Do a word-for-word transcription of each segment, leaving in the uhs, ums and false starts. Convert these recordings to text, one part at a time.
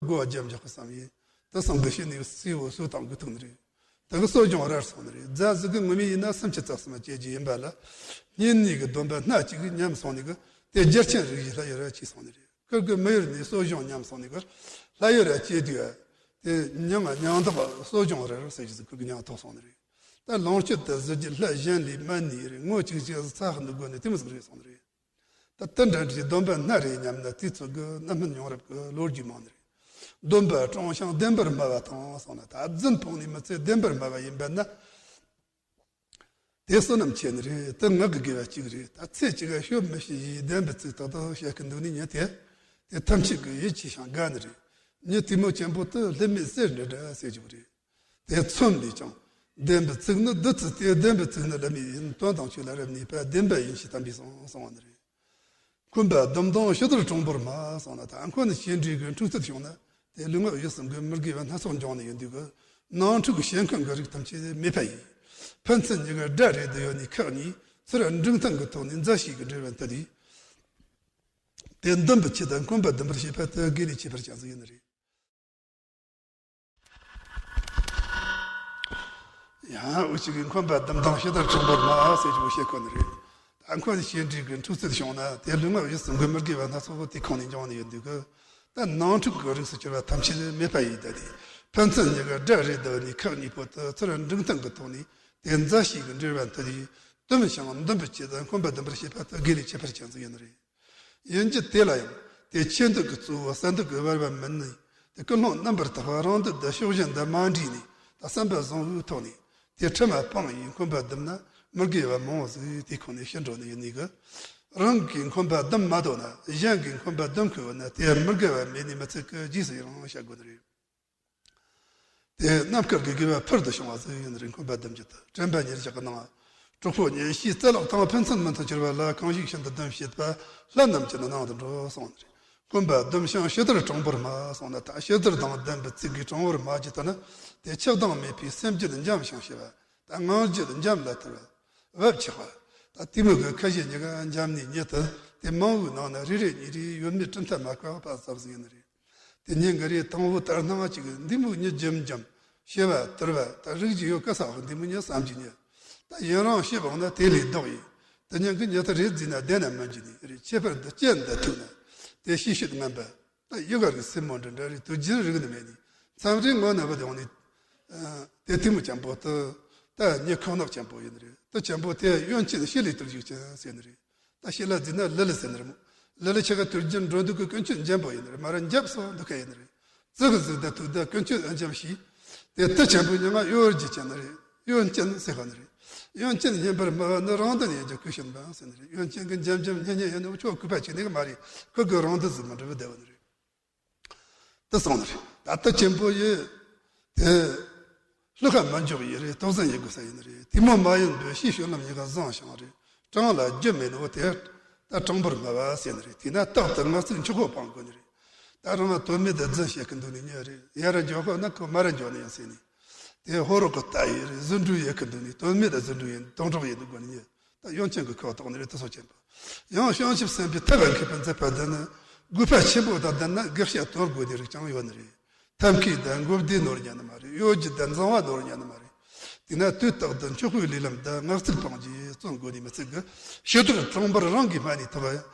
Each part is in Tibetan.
སྒོ་བརྒྱབ་འཇོག་གི་བསམ་ཡས། དེ་བསམ་གི་ཤི་ནས་སྲས་བོ་གསོ་དང་གི་ཐུག་ནི་རེད། དེ་གི་གསོ་སྦྱོང་རར་སོང་ནི་རེད། རྫ་ཟིག་གི་ངོ་མ་ཡིན་ན་སུམ་ཅུ་རྩ་གསུམ་བྱེད་རྒྱུ་ཡིན་པ་ལ། གཉེན་ཉེ་གི་སྡོམ་པ་སྣ་གཅིག་གི་ཉམས་སོང་ནི་གི། དེ་རྒྱལ་ཆེན་རིགས་བཞི་ལྷ་ཡུལ་ར་ཅིག་སོང་ནི་རེད། ཁུར་གི་མི་ཡུལ་ནས་གསོ་སྦྱོང་ཉམས་སོང་ནི་གི། ལྷ་ཡུལ་ར་ཅིག་དུས། དེ་མྱང་ང་མྱང་འདབ་གསོ་སྦྱོང་རར་ཟེར་རྒྱུ་ཟིག་ཁུར་གི་མྱང་ཐོག་སོང་ནི་རེད། ད་ལོངས་སྤྱོད་དུ་གཟི་བརྗིད་ལྷ་གཞན་ལས་མ་ནི་རེད། ངོ་གཅིག་གཅིག་ཚ་ཧ་ནི་དགོས་ནི་དེ་མོ་ཟིག་རེད་སོང་ནི་རེད། ད་དེ་འདྲ་འདྲའི་སྡོམ་པ་སྣ་རེ་ཉམས་ན་དུས་ཚོད་ཀྱི་རྣམ་སྨིན་ཡོང་རབས་ཀྱི་ལོ་རྒྱུས་མང་ནི་རེད། སྡོམ་པ་སྲུང་ཞིང་བདེན་པར་སྨྲ་བ་དང་སོང་ན། ད་རྫུན་ཕོག་ནི་མི་ཚེ་བདེན་པར་སྨྲ་བ་ཡིན་པ་ན། དེ་བསོད་ནམས་ཆེ་ནི་རེད། དེ་ངག་གི་དགེ་བ་གཅིག་རེད། ད་ཚེ་གཅིག་ག་ཤོབ་མི་ཤེས་ཡིས་བདེན་པའི་ཚིག་ཏག་ཏག་བཤད་ཀྱི་འདུག་ནི་མྱི་དེ། དེ་ཐམས་ཅད་ཀྱི་ཡིད་ཆེས་ཤིང་དགའ་ནི་རེད། མྱི་དེ་མོ་ཆེན་པོ་དེ་ལྷད་མེད་གསེར་འདྲ་འདྲ་ཟེར་རྒྱུ་རེད། དེ་མཚོན་ལས་ཀྱང་། བདེན་པའི་ཚིག་ནི་བདུད་རྩི་སྟེ། བདེན་པའི་ཚིག་ནི་ལྷད་མེད་ཡིན། དོན་དང་ཆོས་ལ་རབ་གནས་པ། བདེན་པ་ཡིན་ཞེས་དམ་པས་གསུངས་གསུངས་པ་ནི་རེད། འཁོན་པ་བདུན་དང་ཕྱི་དར་གྲངས་འབོར་མ་གསུངས་ན། ད་འཁོན་ནི་ཞེ་འགྲས་ཀྱི་འཁྲུག་རྩོད་བྱུང་ན། དེ་ལུས་ངག་ཡིད་གསུམ་གྱི་མི་དགེ་བ་སྣ་ཚོགས་འབྱུང་ནི་ཡིན་དུས་ཀྱི། ནང་འཁྲུག་གི་ཞེན་ཁོང་གི་རིགས་ཐམས་ཅད་མེད་པ་ཡིན། ཕན་ཚུན་གཉིས་ཀ་དགྲ་རེད་དུ་ཡོད་ནི་ཁག་གཉིས། ཚུར་འབྲིང་ཐང་གི་ཐོག་ནས་མཛའ་བཤེས་ཀྱི་འབྲེལ་བ་མཐུད་དེ། དེ་འདུན་པའི་ཆེད་དུ་འཁོན་པ་འདུན་པར་བྱེད་པ་དེ་དགེ་ལས་ཁྱད་པར་ཅན་ཟིག་ཡིན་ནི་རེད། ཡང་འུ་ཅག་གིས་འཁོན་པ་བདུན་དང་ཕྱི་དར་གྲངས་འབོར་མ་ཟེར་རྒྱུ་བཤད་གོ་ནི་རེད། ད་འཁོན་ཞེ་འགྲས་ཀྱི་འཁྲུག་རྩོད་བྱུང་ན། དེ་ལུས་ངག་ཡིད་གསུམ་གྱི་མི་དགེ་བ་སྣ་ཚོགས་དེ་ཁོང་ནས་འབྱུང་ནི་ཡོད་དུས་ཀྱི། ད་ནང་འཁྲུག་གི་རིགས་སུ་གྱུར་པ་ཐམས་ཅད་མེད་པ་ཡིན། ད་དེ་ཕན་ཚུན་གཉིས་ཀ་དགྲ་རེད་དུ་ནི་ཁག་གཉིས་པོ་དེ་ཚུར་འབྲིང་ཐང་གི་ཐོག་ནས་དེ་མཛའ་བཤེས་ཀྱི་འབྲེལ་བ་མཐུད་དེ། དུམ་ཞིང་འདུན་པའི་ཆེད་དུ་འཁོན་པ་འདུན་པར་བྱེད་པ་དེ་དགེ་ལས་ཁྱད་པར་ཅན་ཟིག་ཡིན་ནི་རེད། ཡིན་རྒྱུ་དེ་ལ་ཡང་དེ་ཆོས་འདོད་ཀྱི་གཙོ་བོ་བསལ་འདེབས་ཀྱི་བར་བ་མིན་ནི། དེ་ཀུན་སློང་རྣམ་པར་དག་པ་རང་འདོད་དང་ཕྱོགས་ཞེན་དང་མ་འདྲེས་ནས། ད་བསམ་པ་བཟང་བོའི་ཐོག་ནས་དེ་ཁྲིམས་སྤངས་ཡིས་འཁོན་པ་བསྡམས་ན། མི་དགེ་བ་མང་བོ་ཟིག་དེ་ཁོང་ནས་ཕྱིར་འགྲོ་ནི་ཡིན་ནི་གི། རང་གིས་འཁོན་པ་བསྡམས་མ་དོ་ན། གཞན་གྱིས་འཁོན་པ་བསྡམས་ཁུལ་བ་ན། དེ་མི་དགེ་བ་མེད་ནི་མི་ཚད་ཀི། རྗེས་སུ་ཡི་རང་བྱ་དགོས་ནི་རེད། དེ་རྣམ་དཀར་གྱི་དགེ་བ་ཕུལ་དུ་བྱུང་བ་ཟིག་ཡིན་ནི་རེད། འཁོན་པ་བསྡམ་རྒྱུ་དེ། དྲན་པ་ཉེར་བཞག་གི་ནང་། གྲོགས་པོ་གཉེན་བཤེས་རྩ་ལག་དང་། ཕན་ཚུན་མི་མཐུན་གྱུར་པ་ལ། གང་ཞིག་ཤིན་ཏུ་བསྡམས་བྱེད་པ། ལྷ་རྣམས་ཀྱི་ནི་ནང་དུ་འགྲོ་གསུངས་ནི་རེད། འཁོན་པ་བསྡམས་ཤིང་ཕྱི་དར་གྲངས་འབོར་མ་གསུངས་ན། ད་ཕྱི་དར་དང་ལྡན་པའི་ཚིག་གི་གྲངས་འབོར་མ་ཅི་ལྟར་ན། དེ་ཆགས་སྡང་མེད་པའི་སེམས་རྒྱུད་འཇམ་ཞིང་ཞི་བ། ད་ངང་རྒྱུད་འཇམ་ལ་ཐར་བ། བབ་ཆགས་པ། ད་དེ་མོ་གི་ཁ་ཞེ་གཉིས་ཀ་འཇམ་ནི་ཉིད་དུ། དེ་མང་བོའི་ནང་ན་རེ་རེ་གཉིས་རེ་ཡོད་མེད་གྲུབ་མཐའ་མ་བཀག་པ་ཙམ་ཟིག་ཡིན་ནི་རེད། དེ་ཉིན་གྱི་རེ་དང་བོ་ལྟར་སྣང་གཅིག་གི་འདི་མོ་གཉིད་འཇམ་འཇམ། ཤེས་པ་དུལ་བ། ད་རིག་གི་ཡོད་ག་ས་འོ་འདི་མོ་གཉིད་བསམ་གྱི་གཉིད། ད་ཡུན་རིང་ཤེས་པ་འོ་ན་དེ་ལས་ལྡོག་ཡིན། དེ་ཉིན་གྱི་ཉི་ཐ་རེད་བརྫིས་ན་བདེ་ན་མི་འཇིགས་ནི་རེད། ཁྱད་པར་འདི་སྐྱེ་འདི་ཐུག་ན། དེ་ཤེས་བྱེད་ངན་པ། ད་ཡི་ག་རིགས་སེན་མོ་འདྲ་འདྲ་རེད། དུག་རྒྱུན་རིག་ནི་མེད་ནི། མཚམས་རེ་ངོ་ན་བུ་དེ་འོང་ནི། དེ་དེ་མོ་ཅན་པོ་དུ། ད་ཉི་ཁོག་ནག་ཅན་པོ་ཡིན་ནི་རེད། དུ་ཅན་པོ་དེ་གཡོན་ཅན་ཤི་ལི་དུར་བཞུགས་ཅན་ཟེར་ནི་རེད། ད་ཤི་ལ་འཛིན་ན་ལི་ལི་ཟེར་ནི་རེད་མོ། ལི་ལི་ཆེ་ག་དུར་རྒྱུན་འགྲོ་འདུག་གི་ཀུན་སྤྱོད་འཇམ་པོ་ཡིན་ནི་རེད། མ་ར་འཇབ་སོང་འདུག་ག་ཡིན་ནི་རེད། ཙི་གི་ཟིག་ད་ཐུག་ད་ཀུན་སྤྱོད་འཇམ་ཞིག་དེ་དུ་ཅན་པོ་མྱ་ང་གཡོ་རྒྱུ་ཅན་ནི་རེད། གཡོན་ཅན་ཟེར་ག་ནི་རེད། གཡོན་ཅན་སྙན་པར་སྨྲ་བ་ནི། རང་དོན་ཡིན་ཀྱང་ཀུན་ཤེས་པ་ཟེར་ནི་རེད། གཡོན་ཅན་གྱི་འཇམ་འཇམ་སྙན་སྙན་ཡིན་ནོ་ཁྱོད་གུས་པ་བྱེད་ནི་གི་མ་རེད། ཁོ་གི་རང་དོན་ཟིག་མི་འགྲུབ་བདེ་བ་ནི་རེད། དེ་སོང་ནི་རེད། ད་ལྟ་ཆེན་པོ་ཡི། དེ། ལྷུ་ཁ་མ་འཇོག་ཡི་རེད། དོགས་ཟོན་ཡི་དགོས་ས་ཡིན་ནི་རེད། དེ་མོ་མ་ཡིན་པའི་ཕྱིའི་སྤྱོད་ལམ་ཡི་ག་བཟང་ཞིང་རེད། གྲངས་ལ་རྒྱུ་མེད་ནོ་དེ། ད་གྲངས་འབོར་སྨྲ་བ་ཟེར་ནི་རེད། དེས་ན་རྟག་ཏུ་ངག་ཚིག་འཁྱོག་པོ་སྤང་དགོས་ནི་རེད། ད་རང་ལ་དོན་མེད་དུ་རྫུན་བཤད་གི་འདུག་ནི་ཉེ་རེད། ཡ་ར་འཇོག་གོ་ན་ཁོ་མ་ར་འཇོག་ནི་ཡིན་ཟེར་ནི། དེ་ཧོ་རོག་གི་ལྟ་ཡི་རེད། རྫུ་འཕྲུལ་ཡི་གི་འདུག་ནི། དོན་མེད་དུ་རྫུ་འཕྲུལ་ཡིན་དོན་གྲོགས་ཡིན་འདུག་དགོས་ནི་ཉེ། ད་གཡོན་ཅན་གྱི་ཁོག་གཏོགས་ནི་རེད། དེ་སོགས་ཆེན་པོ། ཡང་བྱང་ཆུབ་སེམས་དཔའི་ཐབས་མཁས་པའི་མཛད་པ་འདི་ནི། དགོས་པ་ཆེན་པོ་དང་ལྡན་ན་དགེ་བཤེས་དོར་དགོས་ནི་རིགས་ཀྱང་ཡོད་ནི་རེད། ཐབས་མཁས་དང་མགོ་བདེ་ནོར་ཉན་ནི་མ་རེད། གཡོ་སྒྱུ་དང་མཛངས་པ་ནོར་ཉན་ནི་མ་རེད། དེས་ན་དུས་རྟག་ཏུ་འཁྱོག་པོའི་ལས་ལམ་དང་ངག་ཚིག་སྤང་རྒྱུ་བརྩོན་དགོས་ནི་མི་ཚད་ཀྱི། ཕྱི་དོན་གྲངས་འབོར་རང་གིས་སྨྲ་ནས་ཐོབ་པ་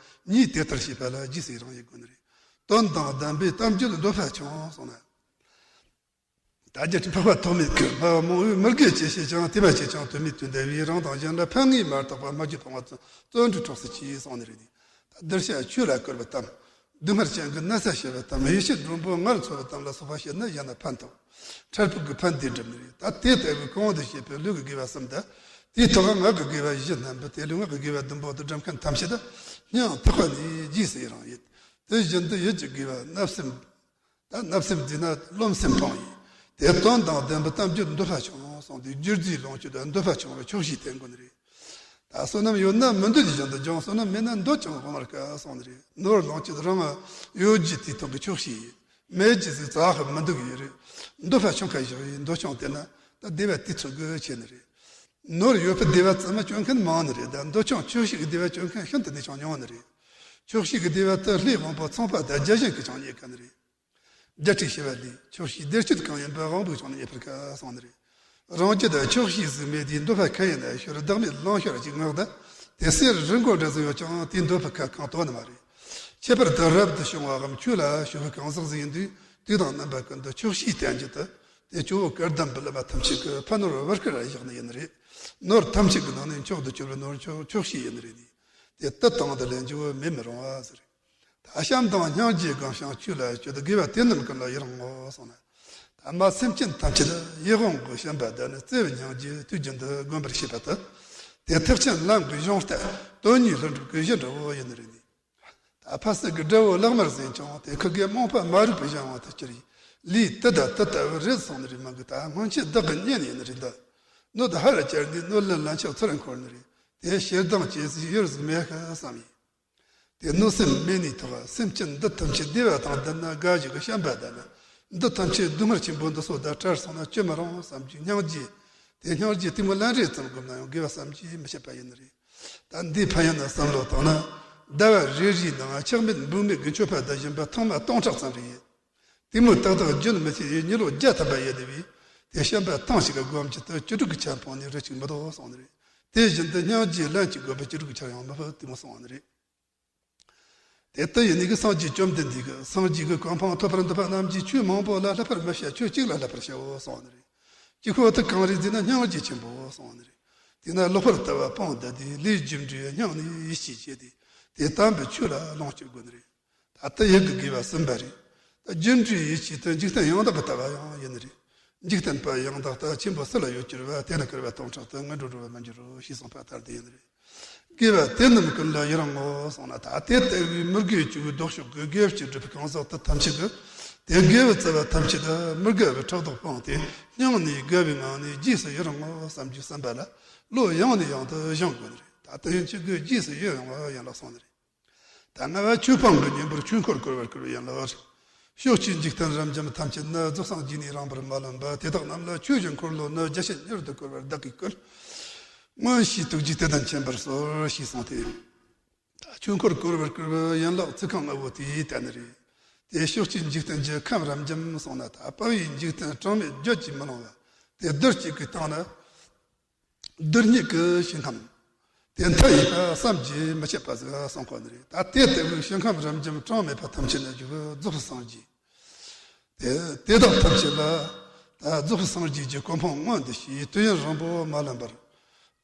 ཉིད་དེ་ལྟར་བྱས་པ་ལ་རྗེས་སུ་ཡི་རང་ཡེད་དགོས་ནི་རེད། དོན་དང་ལྡན་པའི་གཏམ་རྒྱུད་འདོད་པ་ཆུང་གསུངས་ན། ད་རྒྱུ་འཕགས་པ་ཐོགས་མེད་ཀྱིས། སྨྲ་བ་མང་བོས་མི་དགེ་ཅི་བྱས་ཀྱང་། དེ་བ་བྱས་ཀྱང་དོན་མེད་དུ་འདའ་བས། རང་དང་གཞན་ལ་ཕན་ངེས་མ་བརྟགས་པ། སྨྲ་རྒྱུ་ཕངས་པ་བརྩོན་འགྲུས་གྲོགས་སུ་གྱིས་གསུངས་ནི་རེད། ད་གདུལ་བྱ་ཆོས་ལ་བསྐུལ་བ་དང་། སྡུག་བསྔལ་ཅན་གྱི་ནད་ས་བྱེད་པ་དང་། ཡིད་ཆེས་མགྲོན་པོ་ངལ་འཚོ་བ་དང་ལ་སོགས་པ་བྱེད་ན་གཞན་ལ་ཕན་ཐོགས། འཕྲལ་ཕུགས་ཀྱི་ཕན་བདེ་སྒྲུབ་ནི་རེད། ད་དེ་ལྟ་བུའི་གོང་དུ་བཤད་པའི་ལུས་ཀྱི་དགེ་བ་གསུམ་དང་། དེའི་ཐོག་ངག་གི་དགེ་བ་བཞི་བསྣན་པས། དེ་ལུས་ངག་གི་དགེ་བ་བདུན་པོ་དེ་སྒྲུབ་མཁན་ཐམས་ཅད་དུ་སྙིང་ཐག་པ་ནས་རྗེས་སུ་ཡི་རང་ཡེད། དེ་བཞིན་དུ་ཡིད་ཀྱི་དགེ་བ་བརྣབ་སེམས། ད་བརྣབ་སེམས་བརྫིས་ན་རློམ་སེམས་སྤང་ཡིན། དེ་དོན་དང་ལྡན་པའི་གཏམ་རྒྱུད་འདོད་པ་ཆུང་གསུངས་ཏེ། སྒྱུ་རྩལ་ལོངས་སྤྱོད་དང་འདོད་པ་ཆུང་བའི་ཆོག་ཤེས་བསྟེན་དགོས་ནི་རེད། ད་བསོད་ནམས་ཡོད་ན་མི་འདོད་བཞིན་དུ་སྦྱོང་། བསོད་ནམས་མེད་ན་འདོད་ཀྱང་དབང་མར་དཀའ་གསུངས་ནི་རེད། ནོར་ལོངས་སྤྱོད་རང་ཡོད་རྒྱུ་དེའི་ཐོག་གི་ཆོག་ཤེས་ཡིན། མེད་རྒྱུ་ཟིག་བཙལ་ཧ་མི་འདུག་ཡིན་རེད། འདོད་པ་ཆུང་ཁ་བཞག་ཡིན། འདོད་ཆུང་དེ་ན་ད་བདེ་བ་དེ་ཚོ་གི་ཆེ་ནི་རེད། ནོར་ཡོད་པའི་བདེ་བ་ཙམ་སྤྱོད་མཁན་མང་ནི་རེད། ད་འདོད་ཆུང་ཆོག་ཤེས་ཀྱི་བདེ་བ་སྤྱོད་མཁན་ཤིན་ཏུ་ནས་ཀྱང་ཉུང་ནི་རེད། ཆོག་ཤེས་ཀྱི་བདེ་བ་དེ་ལྷའི་དབང་པོ་ཚངས་པ་དང་བརྒྱ་བྱིན་གྱིས་ཀྱང་རྙེད་དཀའ་ནི་རེད། རྒྱལ་སྲས་ཞི་བ་ལྷས། ཆོག་ཤེས་བདེ་སྤྱོད་གང་ཡིན་པ། དབང་པོའི་ཕྱོགས་ནས་རྙེད་པར་དཀའ་གསུངས་ནི་རེད། རང་རྒྱུད་དུ་ཆོག་ཤེས་གཟུགས་མེད་དེ། འདོད་པ་གང་ཡིན་ན་ཤོར། བདག་མེད་ལང་ཤོར་ཅིག་ངག་བརྡ། དེ་གསེར་རི་མགོ་འདྲ་ཟིག་ཡོད་ཀྱང་། དེའི་འདོད་པ་ཁ་གང་དོ་ནི་མ་རེད། ཁྱད་པར་དུ་རབ་ཏུ་བྱུང་བའམ་ཆོས་ལ་ཞུགས་པ་གང་ཟག་ཟིག་ཡིན་དུས། དུས་དང་རྣམ་པ་ཀུན་ཏུ་ཆོག་ཤེས་བསྟེན་རྒྱུ་དེ། དེ་ཇོ་བོ་བཀའ་གདམས་པའི་བླ་མ་ཐམས་ཅད་ཀྱི་ཕ་ནོར་བུ་སྐལ་བཞག་ནི་ཡིན་ནི་རེད། ནོར་ཐམས་ཅད་ཀྱི་ནང་ནས་མཆོག་ཏུ་གྱུར་པའི་ནོར་མཆོག་ཆོག་ཤེས་ཡིན་ནི་རེད། དེ་དུས་དང་དུ་ལེན་རྒྱུ་བོ་མེད་མི་རུང་བ་ཟེར། ད་བྱམས་དང་སྙིང་རྗེ་སྒོམ་ཞིང་ཆོས་ལ་སྤྱོད། དགེ་བ་དེ་རྣམས་ཀུན་ལ་ཡི་རང་ངོ་གསུངས་ནས། ད་མ་སེམས་ཅན་ཐམས་ཅད་ཡིད་དབང་གི་བྱམས་པ་དང་ནི། བརྩེ་བའི་སྙིང་རྗེ་དུས་རྒྱུན་དུ་སྒོམ་པར་བྱེད་པ་དེ། དེ་ཐེག་ཆེན་ལམ་གྱི་གཞུང་རྟ། དོན་གཉིས་ལྷུན་གྲུབ་ཀྱི་གཞི་འདྲ་བོ་ཡིན་ནི་རེད་ནི། ད་ཕ་སེ་གི་དགྲ་བོ་ལག་དམར་ཟིན་ཀྱང་། དེ་ཁུ་གེ་རྨོངས་པ་མ་རིག་པའི་གཞན་དབང་དུ་གྱུར་ཡི། ལས་དེ་དང་དེ་ལྟ་བུ་རེད་གསུངས་ནི་རེད་མིན་གི། ད་སྔོན་ཆད་བདག་གིས་རྙེད་ནི་ཡིན་ནི་རེད་འདི། སྣོད་དུ་ཧར་བཅར་ནས། སྣོད་ལ་ལན་ཆགས་ཚུར་འཁོར་ནི་རེད། དེ་ཞེ་སྡང་སྐྱེ་སའི་ཡུལ་ཟིག་མེད་ཀི་བསམ་ཡི། དེ་གནོད་སེམས་མེད་ནི་ཐོག་སེམས་ཅན་འདི་ཐམས་ཅད་བདེ་བ་དང་ལྡན་ན་དགའ་བཞིན་གྱི་བྱམས་པ་ལྡན་ན། འདི་ཐམས་ཅད་སྡུག་བསྔལ་ཆེན་པོ་འདི་ཚོ་དང་བྲལ་སོང་ན་ཅི་མི་རུང་བསམ་གྱི་སྙིང་རྗེ། དེ་སྙིང་རྗེ་གཏི་མུག་ལན་རེ་ཙམ་བསྒོམས་ན་ཡང་དགེ་བ་བསམ་གྱིས་མི་ཁྱབ་པ་ཡིན་ནི་རེད། ད་འདིའི་ཕན་ཡོན་ལ་བསམ་བློ་བཏང་ན། ཟླ་བ་རེ་རེའི་ནང་ཆགས་མེད་འབུག་མེད་ཀྱི་མཆོད་པ་བཏབ་བཞིན་པ་ཐེངས་མ་སྟོང་ཕྲག་ཙམ་རེད། དེ་མོ་ཏག་ཏག་རྒྱུན་མི་འཆད་ཡི་མི་ལོ་བརྒྱ་ཐམ་པ་ཡིན་ནི་བས། དེ་བྱམས་པ་ཐེངས་ཤིག་གི་སྒོམ་གྱི་དུ་བཅུ་དྲུག་གི་ཆར་འཕངས་ནས་རི་གཅིག་མི་ལྡོག་གསུངས་ནི་རེད། དེ་བཞིན་དུ་སྙིང་རྗེ་ལན་གཅིག་དགོས་པའི་བཅུ་དྲུག་གི་ཆར་ཡང་མི་ཕོད། དེ་མོ་གསུངས་ནི་རེད། དེ་ལྟ་ཡིན་ནི་གི་སངས་རྒྱས་བཅོམ་ལྡན་འདས་ཀྱི། སངས་རྒྱས་ཀྱི་གོ་འཕང་ཐོབ་པར་འདོད་པ་རྣམས་ཀྱིས། ཆོས་མང་པོ་ལ་སླད་པར་མི་བྱ། ཆོས་གཅིག་ལ་སླད་པར་བྱའོ་གསུངས་ནི་རེད། ཅིག་ཁོ་ཐག་གང་རེད་ཟེར་ན་སྙིང་རྗེ་ཆེན་པོ་གསུངས་ནི་རེད། དེས་ན་ལོག་པར་ལྟ་བ་སྤངས་ཏེ། ལས་རྒྱུ་འབྲས་སྙིང་ནས་ཡིད་ཆེས་བྱས་ཏེ། དེ་དམ་པའི་ཆོས་ལ་ལོངས་སྤྱོད་དགོས་ནི་རེད། ད་ལྟ་ཡིད་ཀྱི་དགེ་བ་གསུམ་པ་རེད། ད་རྒྱུ་འབྲས་ཡིད་ཆེས་དེ་འཇིག་རྟེན་ཡང་དག་གི་ལྟ་བ་ཡང་ཡིན་ནི་རེད། འཇིག་རྟེན་པ་ཡང་དག་ལྟ་ཆེན་པོ་སུ་ལ་ཡོད་གྱུར་པ། དེ་ནི་སྐལ་བ་སྟོང་ཕྲག་ཏུ་ངན་འགྲོར་འགྲོ་བར་མི་འགྱུར་རོ་ཞེས་གསུངས་པ་ལྟར་དེ་ཡིན་ནི་རེད། དགེ་བ་དེ་རྣམས་ཀུན་ལ་ཡི་རང་ངོ་གསུངས་ན། ད་དེ་ལྟ་བུའི་མི་དགེ་བཅུ་པའི་ལྡོག་ཕྱོགས་ཀྱི་དགེ་བ་བཅུ་སྒྲུབ་པའི་གང་ཟག་དེ་ཐམས་ཅད་ཀྱིས། དེ་དགེ་བའི་རྩ་བ་ཐམས་ཅད་དུ་མི་དགེ་བའི་ཕྲག་དོག་སྤངས་ཏེ། སྙིང་ནས་དགའ་བའི་ངང་ནས་རྗེས་སུ་ཡི་རང་ངོ་བསམ་གྱིས་བསམ་པ་ལ་བློ་ཡང་ནས་ཡང་དུ་སྦྱང་དགོས་ནི་རེད། ད་དེ་ཡིན་ཆོས་དགེ་རྗེས་སུ་ཡི་རང་བ་ཡན་ལག་གསུངས་ནི་རེད། ད་ལྔ་བ་ཆོས་སྤང་གི་གཉེན་པོར་ཆོས་འཁོར་བསྐོར་བར་བསྐུལ་བའི་ཡན་ལག་རེད། ཕྱོགས་བཅུའི་འཇིག་རྟེན་རབ་འབྱམས་ཐམས་ཅད་ནི། རྫོགས་སངས་རྒྱས་ནས་རངས་པར་མ་ལོན་པ། དེ་དག་རྣམས་ལ་ཆོས་ཀྱི་འཁོར་ལོ་ནི། བརྒྱ་བྱིན་མྱུར་དུ་བསྐོར་བར་བདག་གིས་བསྐུལ། མངོན་ཤེས་ཐུགས་རྗེས་དེ་དང་མཁྱེན་པར་གསོལ་ཞེས་གསུངས་ཏེ། ད་ཆོས་འཁོར་བསྐོར་བར་བསྐུལ་བའི་ཡན་ལག་ཚིག་རྐང་ལྔ་བོ་དེ་ལྟ་ནི་རེད། དེ་ཕྱོགས་བཅུའི་འཇིག་རྟེན་གྱི་ཁམས་རབ་འབྱམས་གསུངས་ན། ད་དཔག་པའི་འཇིག་རྟེན་གྲངས་མེད་བརྗོད་ཀྱིས་མི་ལང་བ། དེ་རྡུལ་གཅིག་གི་སྟེང་ན། རྡུལ་སྙེད་ཀྱི་ཞིང་ཁམས། དེ་མཐའ་ཡས་པ་བསམ་གྱིས་མི་ཁྱབ་པ་ཟིག་གསུང་གོ་ནི་རེད། ད་དེ་ལྟ་བུའི་ཞིང་ཁམས་རབ་འབྱམས་གྲངས་མེད་པ་ཐམས་ཅད་ན་བཞུགས་པའི་རྫོགས་པའི་སངས་རྒྱས། དེ་དེ་དག་ཐམས་ཅད་ལ་ད་རྫོགས་པའི་སངས་རྒྱས་ཀྱི་གོ་འཕང་མངོན་དུ་བྱས། དུས་ཡུན་རིང་པོ་མ་ལོན་པར།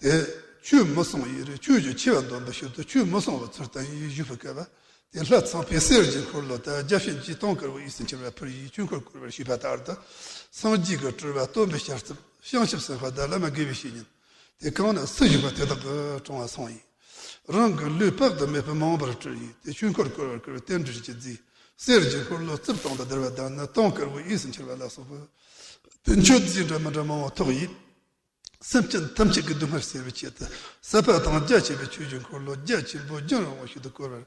དེ་ཆོས་མི་གསུང་ཡི་རེད། ཆོས་ཀྱི་ཆེ་བ་འདོན་པའི་ཕྱིར་དུ་ཆོས་མི་གསུང་བར་ཚུར་བསྟན་ཡི་བཞུགས་པའི་སྐབས། དེ་ལྷ་ཚངས་པས་གསེར་གྱི་འཁོར་ལོ་དང་། བརྒྱ་བྱིན་གྱིས་དུང་དཀར་པོ་དབུས་སུ་འཁྱིལ་བ་ཕུལ་ཡིས་ཆོས་འཁོར་བསྐོར་བར་བྱས་པ་ལྟར་དུ། སངས་རྒྱས་ཀྱི་སྤྲུལ་པ་སྟོན་པའི་ཞལ་རྩིབས། བྱང་ཆུབ་སེམས་དཔའ་དང་བླ་མ་དགེ་བའི་བཤེས་གཉེན། དེ་གང་ན་སུ་བཞུགས་པ་དེ་དག་གི་དྲུང་བ་སོང་ཡིས། རང་གི་ལུས་དཔག་ཏུ་མེད་པ་མང་པོར་སྤྲུལ་ཡིས། དེ་ཆོས་འཁོར་བསྐོར་བར་བསྐུལ་བའི་རྟེན་འབྲེལ་གྱི་རྫས། གསེར་གྱི་འཁོར་ལོ་རྩིབས་སྟོང་དང་བསྡུར་བ་དང་ནི། དུང་དཀར་པོ་དབུས་སུ་འཁྱིལ་བ་ལ་སོགས་པ། དེ་མཆོད་རྫས་འདྲ་མི་འདྲ་མང་བོ་ཐོགས་ཡིས། སེམས་ཅན་ཐམས་ཅད་ཀྱི་སྡུག་བསྔལ་སེལ་བའི་ཆེད་དུ། ཟབ་པ་དང་རྒྱ་ཆེ་བའི་ཆོས་ཀྱི་འཁོར་ལོ་རྒྱ་ཆེན་པོ་རྒྱུན་རིང་པོ་ཞིག་ཏུ་བསྐོར་བར།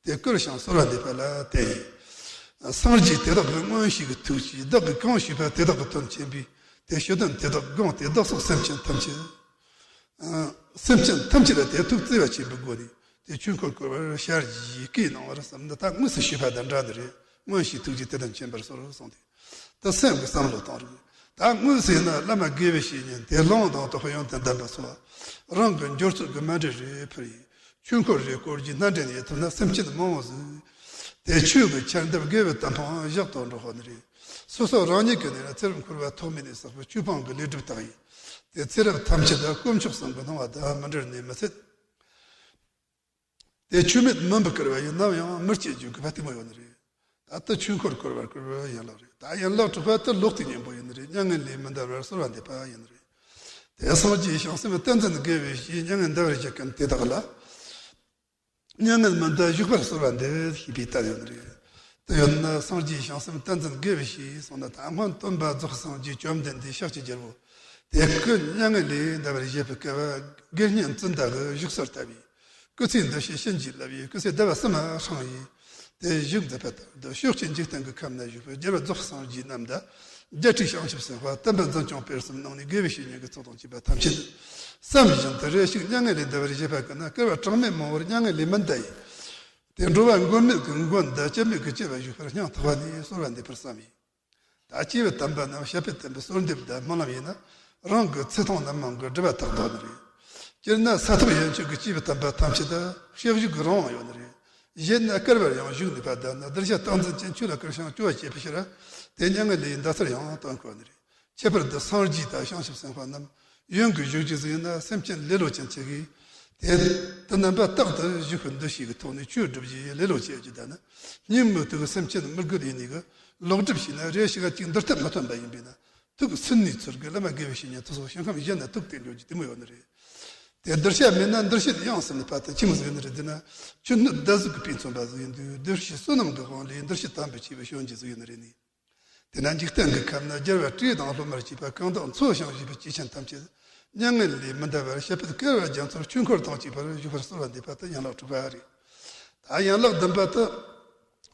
དེ་བསྐུལ་ཞིང་གསོལ་བ་འདེབས་པ་ལ་བརྟེན་ཡིན། སངས་རྒྱས་དེ་དག་གི་མངོན་ཤེས་ཀྱི་ཐུགས་ཀྱིས། བདག་གིས་གང་ཞུས་པ་དེ་དག་གི་དོན་མཁྱེན་པས། དེ་ཞུ་དོན་དེ་དག་དགོངས་ཏེ། བདག་སོགས་སེམས་ཅན་ཐམས་ཅད། སེམས་ཅན་ཐམས་ཅད་ལ་དེ་ཐུགས་བརྩེ་བ་ཆེན་པོའི་སྒོ་ནས། དེ་ཆོས་འཁོར་བསྐོར་བར་ཞལ་གྱིས་བཀའ་གནང་བར་བསམ་ནི། ད་དངོས་སུ་ཞུས་པ་དང་འདྲ་ནི་རེད། མངོན་ཤེས་ཐུགས་ཀྱིས་དེ་དང་མཁྱེན་པར་གསོལ་གསུངས་ཏེ། ད་སེམས་ཀྱི་བསམ་བློ་བཏང་རིགས། ད་དངོས་སུ་ཡིན་ན་བླ་མ་དགེ་བའི་བཤེས་གཉེན་དེ་ལུང་དང་རྟོགས་པའི་ཡོན་ཏན་ལྡན་པ་སོགས། རང་གི་འབྱོར་ཚོད་ཀྱི་མཎྜལ་རེ་ཕུལ་ཡིས། ཆོས་འཁོར་རེ་བསྐོར་རྒྱུའི་སྣ་འདྲེན་ཡེད་ཐུབ་ན་སེམས་ཅན་མང་བོ་ཟིག། དེ་ཆོས་ཀྱི་ཆར་འདབ་དགེ་བའི་གཏམ་འཕང་བཞག་ཏུ་འགྲོ་ཧོ་ནི་རེད། སོ་སོ་རང་ཉིད་ཀྱི་ནས་ན་ཚེ་རབས་འཁོར་བ་ཐོག་མེད་ནས་བསགས་པའི་ཆོས་སྤང་གི་ལས་སྒྲིབ་དག་ཡིས། དེ་ཚེ་རབས་ཐམས་ཅད་དུ་དཀོན་མཆོག་གསུམ་གྱི་སྣང་བ་དང་མི་འབྲལ་ནས་མི་ཚད། དེ་ཆོས་མེད་མུན་པའི་བསྐལ་བ་ཡི་ནམ་ཡང་མི་སྐྱེ་རྒྱུ་གི་ཕ་ཏི་མོ་ཡོད་ནི་རེད། ད་ལྟ་ཆོས་འཁོར་བསྐོར་བར་བསྐུལ་བའི་ཡན་ལག་རེད། ད་ཡན་ལག་དྲུག་པ་དེ་ལོག་ལྟའི་གཉེན་པོ་ཡིན་ནི་རེད། མྱ་ངན་ལས་མི་འདའ་བར་གསོལ་བ་འདེབས་པ་ཡིན་ནི་རེད། དེ་སངས་རྒྱས་བྱང་སེམས་བསྟན་འཛིན་དགེ་བའི་བཤེས་མྱ་ངན་འདའ་བར་བྱེད་མཁན་དེ་དག་ལ། མྱ་ངན་མི་འདའ་བཞུགས་པར་གསོལ་བ་འདེབས་ཞེས་པའི་གཏམ་ཡོད་ནི་རེད། དེ་ཡོད་ན་སངས་རྒྱས་བྱང་སེམས་བསྟན་འཛིན་དགེ་བའི་བཤེས་གསུངས་ན། ད་སྔོན་སྟོན་པ་རྫོགས་སངས་རྒྱས་བཅོམ་ལྡན་འདས་ཤཱཀྱའི་རྒྱལ་པོ་དེ་སྐུ་མྱ་ངན་ལས་འདའ་བར་བཞེད་པའི་སྐབས། དགེ་བསྙེན་ཙུན་ད་གི་བཞུགས་སར་བལྟ་བས། སྐུ་ཚེའི་འདུ་ཤེས་བྱིན་གྱིས་བརླབས་ཡིས། སྐུ་ཚེ་ཟླ་བ་གསུམ་ཧྲང་ཡིས། དེ་བཞུགས་མཛད་པ་ལྟར་དུ་ཕྱོགས་ཀྱི་འཇིག་རྟེན་གྱི་ཁམས་ན་བཞུགས་པའི་རྒྱལ་བ་རྫོགས་སངས་རྒྱས་རྣམས་དང་། རྒྱལ་སྲས་བྱང་ཆུབ་སེམས་དཔའ་དམ་པ་འཛིན་སྐྱོང་སྤེལ་གསུམ་གནང་ནས། དགེ་བའི་བཤེས་གཉེན་གྱི་ཚོགས་དང་བཅས་པ་ཐམས་ཅད་བསམ་བཞིན་དུ་རེ་ཞིག་མྱ་ངན་ལས་འདའ་བར་བཞེད་པ་ཀུན་ན། བསྐལ་པ་གྲངས་མེད་མང་བོར་མྱ་ངན་ལས་མི་འདའ་ཡི། དེ་འགྲོ་བ་མགོན་མེད་ཀྱི་མགོན་དང་སྐྱབས་མེད་ཀྱི་སྐྱེ་བ་བཞུགས་པར་སྙིང་ཐག་པ་ནས་གསོལ་བ་འདེབས་པར་བསམ་ཡིན། ད་སྐྱེས་བུ་དམ་པ་རྣམས་བཤད་པའི་བསྟན་པའི་གསོལ་འདེབས་དང་སྨོན་ལམ་ཡིན་ན། རང་གི་ཚེ་ཐུང་རྣམ་མང་གི་སྒྲུབ་པ་དག་འདོད་ནི་རེད། སྤྱིར་ན་ས་ཐོབ་ཡན་ཆོད་ཀྱི་སྐྱེས་བུ་དམ་པ་ཐམས་ཅད་དུ་བཤད་བཞུགས་ཀྱི་རང་དབང་ཡོད་ནི་རེད། གཞན་ན་བསྐུལ་བར་ཡང་བཞུགས་ནུས་པ་དང་ནི། གདུལ་བྱ་རྟག་འཛིན་ཅན་ཆོས་ལ་བསྐུལ་ཞིང་སྐྱོ་བ་བྱེད་པའི་ཕྱིར། དེ་མྱ་ངན་ལས་འདའ་ཚུལ་ཡང་སྟོན་དགོས་ནི་རེད། ཁྱད་པར་དུ་སངས་རྒྱས་དང་བྱང་ཆུབ་སེམས་དཔའ་རྣམས་ཡོན་གྱི་བཞུགས་རྒྱུ་ཟིག་ཡིན་ན་སེམས་ཅན་ལེ་ལོ་ཅན་ཆེ་གིས། དེ་དེ་རྣམ་པ་རྟག་ཏུ་བཞུགས་པའི་འདུ་ཤེས་ཀྱི་ཐོག་ནས་ཆོས་སྒྲུབ་རྒྱུའི་ལེ་ལོ་བྱེད་རྒྱུ་དང་ནི། ཉིན་མོའི་དུས་སེམས་ཅན་མི་རྒོད་ཡིན་ནི་གི་ལོག་སྒྲུབ་བྱས་ན་རེ་ཞིག་གཅིག་འདུལ་ཐབས་མི་ཐོན་པ་ཡིན་པས་ན། ཐུགས་སུན་ནུས་ཚུལ་གྱི་བླ་མ་དགེ་བའི་བཤེས་གཉེན་དེ་ཚོ་ཞིང་ཁམས་གཞན་ན་ཐུག་སྟེ་འགྲོ་རྒྱུ་དེ་མོ་ཡོད་ནི་རེད། དེ་འདུལ་བྱ་མེད་ན་འདུལ་བྱེད་དབྱངས་ཟེར་ནི་ཕ་དེ་ཅི་མོ་ཟིག་ཡིན་ནི་རེད་ཟེར་ན། ཆུ་སྣོད་ཟླ་གཟུགས་ཀྱི་དཔེས་མཚོན་པ་ཟིག་ཡིན་དུས། འདུལ་བྱེད་བསོད་ནམས་ཀྱི་དབང་ལས་འདུལ་བྱེད་དམ་པའི་ཆོས་པའི་བྱོན་རྒྱུ་ཟིག་ཡིན་ནི་རེད་ནི། དེས་ན་འཇིག་རྟེན་གྱི་ཁམས་ན་རྒྱལ་བ་སྲས་དང་སློབ་མར་གྱུར་པ་གང་དག་འཚོ་ཞིང་གཞེས་པའི་སྐྱེས་ཆེན་ཐམས་ཅད་མྱ་ངན་ལས་མི་འདའ་བར་བྱ་ཕོ་བསྐལ་པ་རྒྱ་མཚོར་ཆོས་འཁོར་དང་བཅས་པར་བཞུགས་པར་གསོལ་བ་འདེབས་པ་དེ་ཡན་ལག་དྲུག་པ་རེད། ད་ཡན་ལག་བདུན་པ་དེ་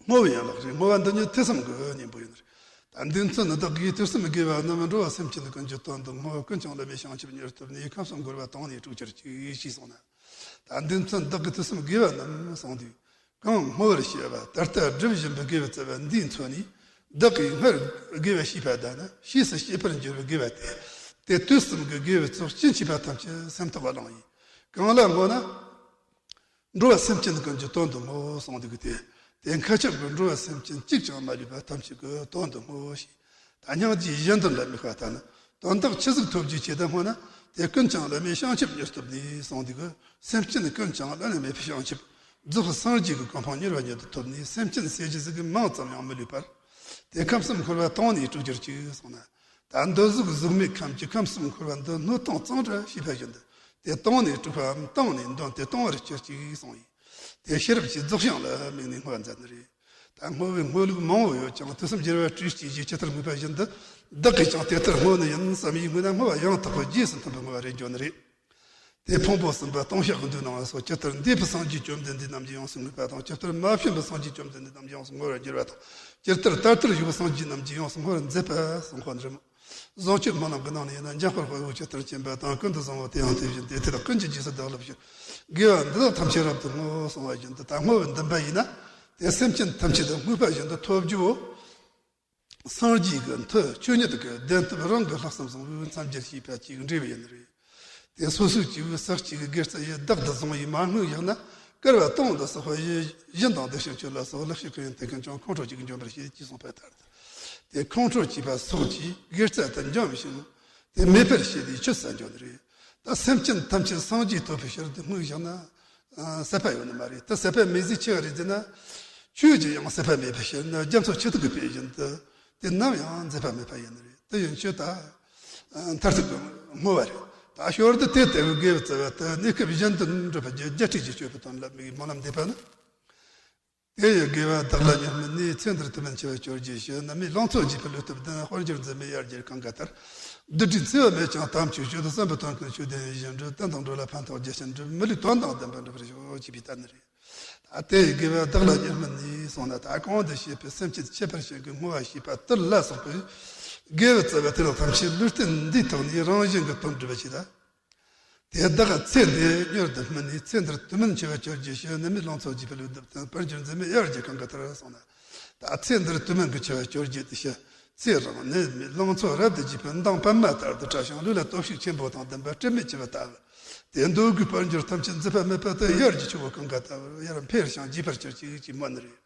བསྔོ་བའི་ཡན་ལག་རེད། བསྔོ་བ་འདི་ཉིད་ཐོས་བསམ་གྱི་གཉེན་པོ་ཡིན། ད་འདི་ཚོ་ནི་བདག་གིས་ཐོས་བསམ་དགེ་བ་རྣམས་འགྲོ་བ་སེམས་ཅན་ཀུན་གྱི་དོན་དུ་བསྔོ། ཀུན་ཀྱང་བླ་མའི་བྱང་ཆུབ་མྱུར་ཐོབ་ནས། ཁམས་གསུམ་འཁོར་བ་དོང་ནས་སྤྲུགས་གྱུར་ཅིག་ཞེས་གསུངས་ན། ད་འདི་ཚོ་བདག་གིས་ཐོས་བསམ་དགེ་བ་རྣམས་གསུངས་དུས། གང་བསྔོ་བར་བྱ་བ་ད་ལྟ་སྒྲུབ་བཞིན་པའི་དགེ་བའི་རྩ་བ་འདིས་མཚོན་ནས། བདག་གིས་སྔར་དགེ་བ་བྱས་པ་དང་ནི་ཕྱིས་སུ་བྱེད་པར་འགྱུར་བའི་དགེ་བ་སྟེ། དེ་དུས་གསུམ་གྱི་དགེ་བའི་ཚོགས་ཅི་མཆིས་པ་ཐམས་ཅད་སེམས་ཐག་པ་བླངས་ཡིན། གང་ལ་བསྔོ་ན། འགྲོ་བ་སེམས་ཅན་ཀུན་གྱི་དོན་དུ་བསྔོ་གསུངས་འདུག་སྟེ། དེ་མཁའ་ཁྱབ་ཀྱི་འགྲོ་བ་སེམས་ཅན་གཅིག་ཀྱང་མ་ལུས་པ་ཐམས་ཅད་ཀྱི་དོན་དུ་བསྔོ་ཞེས། ད་སྙིང་རྗེ་གཞན་དོན་ལ་དམིགས་པ་དང་ནི། དོན་དག་ཆི་ཟིག་ཐོབ་རྒྱུའི་ཆེད་དུ་བསྔོ་ན། དེ་ཀུན་ཀྱང་བླ་མའི་བྱང་ཆུབ་མྱུར་ཐོབ་ནས་གསུངས་འདུག་གི། སེམས་ཅན་ཀུན་ཀྱང་བླ་ན་མེད་པའི་བྱང་ཆུབ། རྫོགས་སངས་རྒྱས་ཀྱི་གོ་འཕང་མྱུར་བ་མྱུར་དུ་ཐོབ་ནས། སེམས་ཅན་ཟེར་རྒྱུ་ཟིག་གི་མིང་ཙམ་ཡང་མི་ལུས་པར། དེ་ཁམས་གསུམ་འཁོར་བ་དོང་ནས་སྤྲུགས་གྱུར་ཅིག་གསུངས་ན། ད་འདོད་གཟུགས་གཟུགས་མེད་ཁམས་ཀྱི་ཁམས་གསུམ་འཁོར་བ་འདི་སྣོད་དང་གཙང་སྦྲ་ཞེས་པ་བཞིན་དུ། དེ་དོང་ནས་སྤྲུགས་པའམ་བཏང་ནས་འདོན་ཏེ་གཏོང་བར་གྱུར་ཅིག་གསུངས་ཡིན། དེ་ཤེས་རབ་ཀྱི་རྫོགས་བྱང་ལ་དམིགས་ནས་བསྔོ་བ་མཛད་ནི་རེད། ད་བསྔོ་བའི་བསྔོ་ལུགས་མང་བོ་ཡོད་ཀྱང་། ཐོས་བསམ་རྒྱལ་བ་སྲས་བཅས་ཀྱིས་ཇི་ལྟར་བསྔོས་པ་བཞིན་དུ། བདག་གིས་ཀྱང་དེ་ལྟར་བསྔོ་ནི་ཡིན་བསམ་ཡིས་བསྔོས་ན། བསྔོ་བ་ཡང་དག་པའི་རྗེས་སུ་མཐུན་པའི་བསྔོ་བ་རེད་འགྱོ་ནི་རེད། དེ་ཕུང་པོ་གསུམ་པ་ལྟུང་བཤགས་ཀྱི་མདོའི་ནང་ལ་སོགས། ཇི་ལྟར་འདས་པའི་སངས་རྒྱས་བཅོམ་ལྡན་འདས་རྣམས་ཀྱི་ཡང་སྲིད་བསྔོས་པ་དང་། ཇི་ལྟར་མ་བྱོན་པའི་སངས་རྒྱས་བཅོམ་ལྡན་འདས་རྣམས་ཀྱི་ཡང་སྲིད་བསྔོ་བར་འགྱུར་བ་དང་། ཇི་ལྟར་ད་ལྟར་བཞུགས་པའི་སངས་རྒྱས་རྣམས་ཀྱི་ཡང་སྲིད་བསྔོ་བར་མཛད་པ་གསུངས་པ་ནི་རེད། བཟང་སྤྱོད་སྨོན་ལམ་གྱི་ནང་ནས་ཡིན་ན། འཇམ་དཔལ་དཔའ་བོས་ཇི་ལྟར་མཁྱེན་པ་དང་། ཀུན་ཏུ་བཟང་བོ་དེ་ཡང་དེ་བཞིན་ཏེ། དེ་དག་ཀུན་གྱི་རྗེས་སུ་བདག་སློབ་ཕྱིར། དགེ་བ་འདི་དག་ཐམས་ཅད་རབ་ཏུ་བསྔོ་གསུངས་པ་བཞིན་དུ། ད་བསྔོ་བའི་འདུན་པ་ཡིན་ན། དེ་སེམས་ཅན་ཐམས་ཅད་དུ་བསྔོས་པ་བཞིན་དུ་ཐོབ་རྒྱུའོ། སངས་རྒྱས་ཀྱི་མཐུ་ཆོས་ཉིད་ཀྱི་བདེན་སྟོབས་རང་གི་ལྷག་བསམ་བཟང་པོས་མཚམས་སྦྱར་ཞེས་པ་ཅིག་འགྲེལ་བ་ཡིན་ནི་རེད། དེ་སོ་སོའི་སྐྱེ་བོའི་ས་གཅིག་གི་དགེ་རྩ་ཡི་བདག་ཏུ་བཟུང་བའི་མ་དངོས་བཞག་ན། བསྐལ་པ་སྟོང་དུ་བསགས་པ་ཡི་སྦྱིན་དང་བདེ་གཤེགས་མཆོད་ལ་སོགས། ལེགས་སྤྱད་གང་ཡིན་དེ་ཀུན་ཀྱང་། ཁོང་ཁྲོ་གཅིག་གིས་འཇོམས་པར་བྱེད་ཅེས་གསུངས་པ་ལྟར་དུ། དེ་ཁོང་ཁྲོ་སྐྱེས་པ་སོགས་ཀྱིས་དགེ་རྩ་དེ་འཇོམས་ཤིང་། དེ་མེད་པར་བྱེད་དེ་ཆུད་ཟ་འགྱོ་ནི་རེད། ད་སེམས་ཅན་ཐམས་ཅད་སངས་རྒྱས་ཐོབ་པའི་ཕྱིར་དུ་བསྔོས་བཞག་ན། ཨ། ཟད་པ་ཡོད་ནི་མ་རེད། ད་ཟད་པ་མེད་ཟིག་ཆི་ག་རེད་ཟེར་ན། ཆོས་ཀྱི་ཡང་ཟད་པ་མེད་པའི་ཕྱིར་ན། རྒྱ་མཚོ་ཆུ་ཐིགས་ཀྱི་དཔེ་བཞིན་དུ། དེ་ནམ་ཡང་ཟད་པ་མེད་པ་ཡིན་ནི་རེད། དེ་ཡིན་ཕྱིར་ད། ཨ། མཐར་ཐུག་གི་བསྔོ་བ་རེད། ད་ཞོར་དུ་དེ་ལྟ་བུའི་དགེ་བའི་རྩ་བ་དེ་གནས་སྐབས་གཞན་དུ་འགྲུབ་པར་རྒྱུ་རྒྱལ་སྲས་ཀྱི་སྤྱོད་པའི་དོན་ལ་དམིགས་སྨོན་ལམ་འདེབས་པ་ནི། དེ་ཡི་དགེ་བ་བདག་ལ་མྱུར་སྨིན་ནས། ཚེ་འདིར་དུས་མིན་འཆི་བར་གྱུར་རྗེས་སུ། ནད་མེད་ལང་ཚོ་རྒྱས་པའི་བློས་བཏུད་དང་། དཔལ་འབྱོར་འཛད་མེད་དབྱར་གྱི་གངྒཱ་ལྟར། བདུད་འདྲེ་འཚེ་བ་མེད་ཀྱང་དམ་ཆོས་སྤྱོད། བསམ་པའི་དོན་ཀུན་ཆོས་ལྡན་ཡིད་བཞིན་འགྲུབ། བསྟན་དང་འགྲོ་ལ་ཕན་ཐོགས་རྒྱ་ཆེར་འགྲུབ། མི་ལུས་དོན་དང་ལྡན་པར་འགྲུབ་པར་ཤོག་ཅེས་པའི་གཏམ་ནི་རེད། ད་དེ་ཡི་དགེ་བ་བདག་ལ་མྱུར་སྨིན་ནས་གསུངས་ན། ད་གོང་དུ་བཤད་པའི་སེམས་ཅན་ཁྱད་པར་ཅན་གྱི་བསྔོ་བ་ཞེས་པ་དེ་ལ་སོགས་པའི་དགེ་བའི་རྩ་བ་དེ་དག་ཐམས་ཅད་ལུས་རྟེན་འདིའི་ཐོག་ནས་རང་བཞིན་གྱིས་དོན་འགྲུབ་པ་ཞིག་ལ། དེ་དག་ཚེ་འདིར་མྱུར་དུ་སྨིན་ནས། ཚེ་འདིར་དུས་མིན་འཆི་བར་གྱུར་རྗེས་སུ། ནད་མེད་ལང་ཚོ་རྒྱས་པའི་བློས་བཏུད་དང་། དཔལ་འབྱོར་འཛད་མེད་དབྱར་གྱི་གངྒཱ་ལྟར་གསུངས་ན། ད་ཚེ་འདིར་དུས་མིན་གྱི་འཆི་བར་གྱུར་རྗེས་དེ་ཕྱིར། ཚེ་རིང་ནད་མེད་ལང་ཚོ་རབ་ཏུ་རྒྱས་པའི་མདངས་པད་མ་ལྟར་དུ་བཀྲ་ཞིང་། ལུས་ལ་སྟོབས་ཤུགས་ཆེན་པོ་དང་ལྡན་པ་སྤྲིན་མེད་འཁྱིལ་བ་ལྟ་བུ། དེ་འདོད་དགུའི་དཔལ་འབྱོར་ཐམས་ཅད་འཛད་པ་མེད་པ་དེ། དབྱར་གྱི་ཆུ་བོ་གངྒཱ་ལྟ་བུར་ཡར་འཕེལ་ཞིང་རྒྱས་པར་གྱུར་ཅིག་ཅེས་སྨོན་ནི་རེད།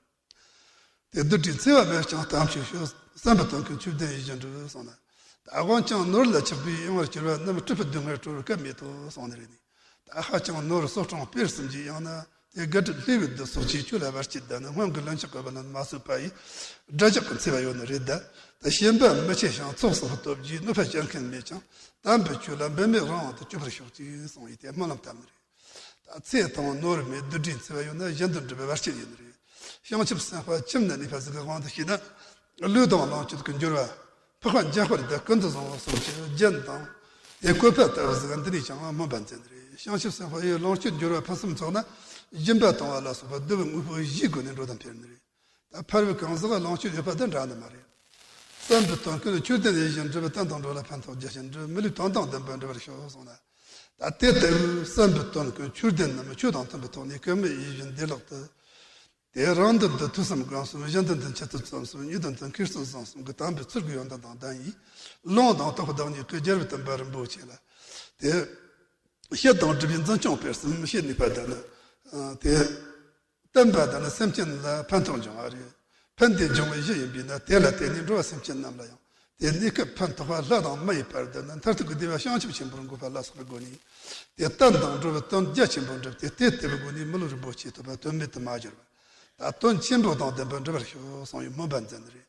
དེ་བདུད་འདྲེ་འཚེ་བ་མེད་ཀྱང་དམ་ཆོས་སྤྱོད། བསམ་པའི་དོན་ཀུན་ཆོས་ལྡན་ཡིད་བཞིན་འགྲུབ་གསུངས་ན། ད་དབང་ཅིང་ནོར་ལ་ཆགས་པས་གཡེང་བར་གྱུར་པ་རྣམས། སྲིད་པའི་སྡུག་བསྔལ་སྤྲོ་བར་སྐབས་མེད་དོ་གསུངས་ནི་རེད་ནི། ད་ཧ་ཅང་ནོར་གསོག་སྦྱིན་སྤེལ་གསུམ་གྱིས་གཡེངས་ན། དེ་དགའ་སྤྲོ་བསླུ་བའི་བདུད་སོགས་ཀྱིས་ཁྱོད་ལ་བར་ཆད་དང་ནི། སྔོན་གྱི་ལན་ཆགས་ཀྱི་བུ་ལོན་མ་བསུབས་པ་ཡིས། དགྲ་ཇག་གི་འཚེ་བ་ཡོད་ནི་རེད་ད། ད་ཞེན་པ་མི་ཆེ་ཞིང་ཚོགས་བསགས་པའི་སྟོབས་ཀྱིས། གནོད་པ་བསྐྱལ་མཁན་མེད་ཀྱང་དམ་པའི་ཆོས་ལ། འབད་མེད་རང་དབང་དུ་གྱུར་པར་ཤོག་ཅེས་གསུངས་ཡིས་དེ་སྨོན་ལམ་བཏབ་ནི་རེད། ད་ཚེ་དང་ནོར་མེད་བདུད་འདྲེ་འཚེ་བ་ཡོད་ན། གཞན་དུ་འགྲུབ་པའི་བར་ཆད་ཡིན་ནི་རེད། བྱང་ཆུབ་སེམས་དཔའ་ཁྱིམ་ན་གནས་པ་ཟིག་གི་དབང་དུ་བྱས་ན། ལུས་དང་ལོངས་སྤྱོད་ཀྱི་འབྱོར་བ། འཕགས་པ་འཇམ་དཔལ་དང་ཀུན་ཏུ་བཟང་པོ་གསུམ་གྱི་རྒྱན་དང་། དེ་བཀོད་པ་ལྟ་བུ་ཟིག་འདི་ནས་ཀྱང་སྨོན་པ་མཛད་ནི་རེད། བྱང་ཆུབ་སེམས་དཔའ་ཡི་ལོངས་སྤྱོད་འབྱོར་བ་ཕུན་སུམ་ཚོགས་ན། སྦྱིན་པ་གཏོང་བ་ལ་སོགས་པ་བསྡུ་བའི་དངོས་པོ་བཞིའི་སྒོ་ནས་འགྲོ་དང་འཕེལ་ནི་རེད། ད་ཕ་རོལ་གང་ཟག་ལོངས་སྤྱོད་ཡོད་པ་དང་འདྲ་ནི་མ་རེད། བསམ་པའི་དོན་ཀུན་ཆོས་ལྡན་ཡིད་བཞིན་འགྲུབ། བསྟན་དང་འགྲོ་ལ་ཕན་ཐོགས་རྒྱ་ཆེར་འགྲུབ། མི་ལུས་དོན་དང་ལྡན་པར་འགྲུབ་པར་ཤོག་གསུངས་ན། ད་དེ་ལྟ་བུའི་བསམ་པའི་དོན་ཀུན་ཆོས་ལྡན་རྣམས་ཆོས་དང་མཐུན་པའི་ཐོག་ནས་སྐུ་མི་ཡིད་བཞིན་བདེ་བླག་ཏུ། དེ་རང་དོན་དུ་ཐོས་བསམ་སྒོམ་གསུམ། གཞན་དོན་དུ་འཆད་རྩོད་རྩོམ་གསུམ། གཉིས་དོན་དུ་མཁས་བཙུན་བཟང་གསུམ་གྱི་དམ་པའི་ཚུལ་གྱི་ཡོན་ཏན་དང་ལྡན་ཡིས། ལུང་དང་རྟོགས་པའི་བདག་ཉིད་ཀྱི་རྒྱལ་བའི་བསྟན་པ་རིན་པོ་ཆེ་ལ། དེ་བཤད་དང་སྒྲུབ་པའི་འཛིན་སྐྱོང་སྤེལ་གསུམ་བྱེད་ནུས་པ་དེ་ནི། དེ་བསྟན་པ་དེ་ནི་སེམས་ཅན་ལ་ཕན་ཐོགས་འབྱུང་བ་རེད། ཕན་བདེ་འབྱུང་བའི་གཞི་ཡིན་པས་ན། དེ་ལ་བརྟེན་ནས་འགྲོ་བ་སེམས་ཅན་རྣམས་ལ་ཡང་དེ་གནས་སྐབས་ཕན་ཐོགས་པ། ལྷ་དང་མི་ཡི་བར་དུ་ནི་མཐར་ཐུག་གི་བདེ་བ་བྱང་ཆུབ་ཆེན་པོར་འགོད་པ་ལ་སོགས་པའི་སྒོ་ནས། དེ་བསྟན་དང་འགྲོ་བའི་དོན་རྒྱ་ཆེན་པོ་འགྲུབ་སྟེ། དེ་ལྟ་བུའི་སྒོ་ནས་མི་ལུས་རིན་པོ་ཆེ་ཐོབ་པ་དོན་མེད་དུ་མ་གྱུར་བ། ད་དོན་ཆེན་པོ་དང་ལྡན་པར་འགྲུབ་པར་ཤོག་གསུངས་པའི་སྨོན་པ་མཛད་ནི་རེད།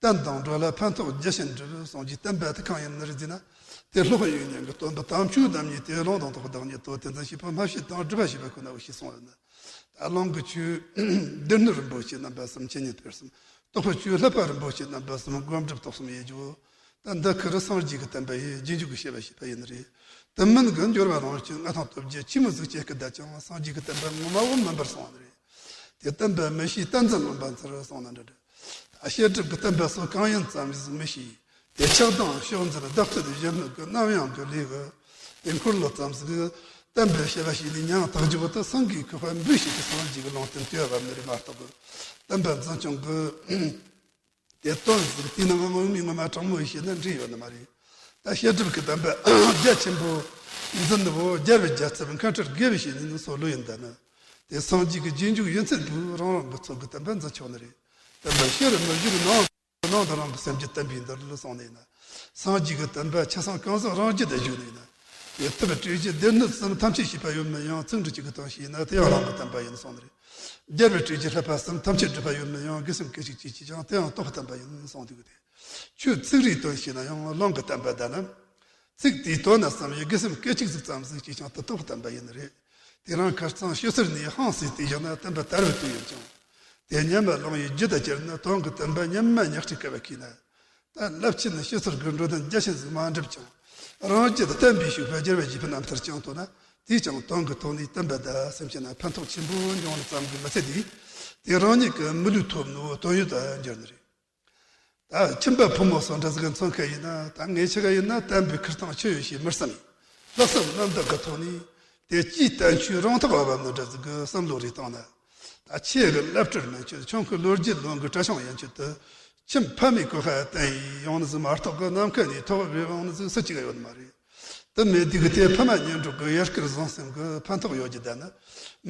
བསྟན་དང་འགྲོ་ལ་ཕན་ཐོགས་རྒྱ་ཆེན་འགྲུབ་གསུངས་ཀྱི་བསྟན་པ་དེ་གང་ཡིན་ནི་རེད་ཟེར་ན། དེ་སློབ་དཔོན་དབྱིག་གཉེན་གྱི་སྟོན་པ་དམ་ཆོས་རྣམ་གཉིས་ཏེ། ལུང་དང་རྟོགས་པའི་བདག་ཉིད་དོ། དེ་འཛིན་བྱེད་པ་སྨྲ་བྱེད་དང་སྒྲུབ་པ་བྱེད་པ་ཁོ་ནའོ་ཞེས་གསུངས་ཡོད་ན། ད་ལུང་གི་ཆོས་སྡེ་སྣོད་རིན་པོ་ཆེ་རྣམ་པ་གསུམ། འཆད་ཉན་སྤེལ་གསུམ། རྟོགས་པའི་ཆོས་བསླབ་པ་རིན་པོ་ཆེ་རྣམ་པ་གསུམ། སྒོམ་སྒྲུབ་རྟོགས་གསུམ་ཡེ་རྒྱུ། ད་འདི་ཁོ་རང་སངས་རྒྱས་ཀྱི་བསྟན་པ་ཡི་རྗེས་འཇུག་གི་བྱ་བ་བྱེད་པ་ཡིན་ནི་རེད། དེ་མིན་གྱི་འབྱོར་བ་རང་སྤྱོད་མངའ་ཐང་སྟོབས་རྒྱས་ཆོས་མི་གཟིགས་ཅེས་སྐད་བརྡབས་ཀྱང་། སངས་རྒྱས་ཀྱི་བསྟན་པ་ངོ་མ་བོ་མིན་པར་གསུངས་པ་ནི་རེད། དེ་བསྟན་པ་མི་ཤེས་བསྟན་འཛིན་རློམ་པ་མཚར་གསུངས་ན་འདྲ་འདྲ། ད་བཤད་སྒྲུབ་ཀྱི་བསྟན་པ་སོགས་གང་ཡིན་ཙམ་ཞིག་མི་ཤེས། དེ་ཆགས་སྡང་ཕྱོགས་འཛིན་བདག་བསྟོད་གཞན་སྨོད་ཀྱི་རྣམ་གཡེང་གི་ལས་ཀྱི་དེ་འཁོར་ལོ་ཙམ་ཞིག་གིས་བསྟན་པའི་བྱ་བ་བྱས་ནས་ཉམ་ཐག་རྒྱུ་བོ་དེ། སེང་གེའི་ཁུག་པ་འབུད་བྱས་ཏེ་སངས་རྒྱས་ཀྱི་ལུང་བསྟན་དུ་བབས་ནི་རེད་མ་གཏོགས། བསྟན་པ་འཛིན་སྐྱོང་གི་དེ་དོན་ཟིག་དེའི་ནང་ངོ་མའི་ངོ་མ་དྲང་མོ་ཡིས་བཤད་ན་འགྲིག་ཡོད་ནི་མ་རེད། ད་བཤད་སྒྲུབ་ཀྱི་བསྟན་པ་རྒྱ་ཆེན་པོ་འཛིན་ནི་བོ། རྒྱལ་བའི་རྒྱལ་ཚབ་མཁན་སྤྲུལ་དགེ་བའི་བཤེས་གཉེན་སོགས་ལོས་ཡིན། ད་ནི་དེ་སངས་རྒྱས་ཀྱི་རྗེས་འཇུག་ཡིན་ཚད་པོས་རང་རང་གི་ཚོད་ཀྱིས་བསྟན་པ་འཛིན་ཆོག་ནི་རེད། བསྟན་པ་ཕྱི་རུ་མི་བཞུགས་ནང་ནང་དུ་རང་གི་སེམས་ཀྱིས་བསྟན་པའི་འདིར་གསུངས་ནས་ན། སངས་རྒྱས་ཀྱི་བསྟན་པ་ཆ་ཚང་གང་ཟག་རང་རྒྱུད་དུ་བཞུགས་ནས་ན། དེ་ཐུབ་པའི་སྤྲོས་བྲལ་སྡེ་སྣོད་གསུམ་ཐམས་ཅད་ཤེས་པ་ཡོད་མིན་ཡང་། ཚིག་འབྲུ་གཅིག་གི་དོན་ཤེས་ན་དེ་ཡང་རང་གི་བསྟན་པ་ཡིན་གསུངས་ནི་རེད། རྒྱལ་བའི་སྤྲོས་བྲལ་བསླབ་པ་གསུམ་ཐམས་ཅད་སྒྲུབ་པ་ཡོད་མིན་ཡང་། དགེ་སེམས་སྐད་ཅིག་གཅིག་གིས་ཀྱང་དེ་ཡང་རྟོགས་པའི་བསྟན་པ་ཡིན་གསུངས་འདུག་སྟེ། ཆོས་ཚིག་རེའི་དོན་ཤེས་ན་ཡང་ལུང་གི་བསྟན་པ་བདག་ན། ཚིག་དེའི་དོན་ན་བསམ་ཡས་དགེ་སེམས་སྐད་ཅིག་ཟིག་ཙམ་ཟིག་གིས་ཀྱང་དེ་རྟོགས་པའི་བསྟན་པ་ཡིན་ནི་རེད། དེ་རིང་ཁ་རྩང་ཤོད་ཚུལ་ནས་ཧང་སངས་ཏེ་བཞག་ན་བསྟན་པ་དལ་བའི་དུས་ཡིན་ཀྱང་། དེ་ཉམས་པ་ལོང་བའི་རྒྱུ་དང་བཅས་ན་དོན་གྱི་བསྟན་པ་ཉམས་མ་ཉག་ཕྲའི་སྐལ་བ་ཁེལ་ན། ད་རླབས་ཆེན་ཤོད་ཚུལ་གྱི་འགྲོ་དོན་རྒྱ་ཆེན་ཟིག་མ་འགྲུབ་ཀྱང་། རང་རྒྱུད་དུ་བསྟན་པའི་ཤུགས་པ་རྒྱལ་བ་དགྱེས་པའི་རྣམ་ཐར་ཀྱང་བཏོན་ན། དེས་ཀྱང་དོན་གྱི་ཐོག་ནས་བསྟན་པ་དང་སེམས་ཅན་ལ་ཕན་ཐོགས་ཆེན་པོ་འབྱུང་བ་ཙམ་གྱིས་མི་ཚད་དེ། དེ་རང་ཉིད་ཀྱི་མི་ལུས་ཐོབ་ནོ་དོན་ཡོད་དུ་འགྱུར་ནི་རེད། ད་ཁྱིམ་པ་ཕོ་མོ་སོགས་འདྲ་ཟིག་མཚོན་མཁན་ཡིན་ན། ད་ངེད་ཆ་ག་ཡིན་ན་བསྟན་པའི་ཁུར་སྟངས་ཆེ་ཡོད་ཞེས་མི་བསམ། ལྷག་བསམ་རྣམ་དག་གི་ཐོག་ནས་དེ་སྤྱིའི་བསྟན་བཅོས་རང་ཐག་པ་བབས་ནི་འདྲ་ཟིག་གི་བསམ་བློ་རེ་བཏང་ན། ད་ཆེ་གི་བླ་སྤྲུལ་མིན་ཆོད། ཆུང་གི་ལོ་རྒྱུས་ལོན་གི་གྲྭ་ཆུང་ཡིན་ཆོད་དུ། ཁྱིམ་ཕ་མའི་གོ་ཁ་བསྟན་ཡས་ཡོང་ནི་ཟིག་མ་གཏོགས་གི་ནམ་མཁའ་ནས་ཐོབ་བབས་ཡོང་ནི་ཟིག་སུ་གཅིག་ཡོད་ནི་མ་རེད། དེ་མེད་དུས་གི་དེ་ཕ་མ་གཉེན་གྲོགས་ཀྱི་ཡར་སྐུལ་བཟང་སེམས་ཀྱི་ཕན་ཐོགས་ཡོད་རྒྱུ་ད་ནི།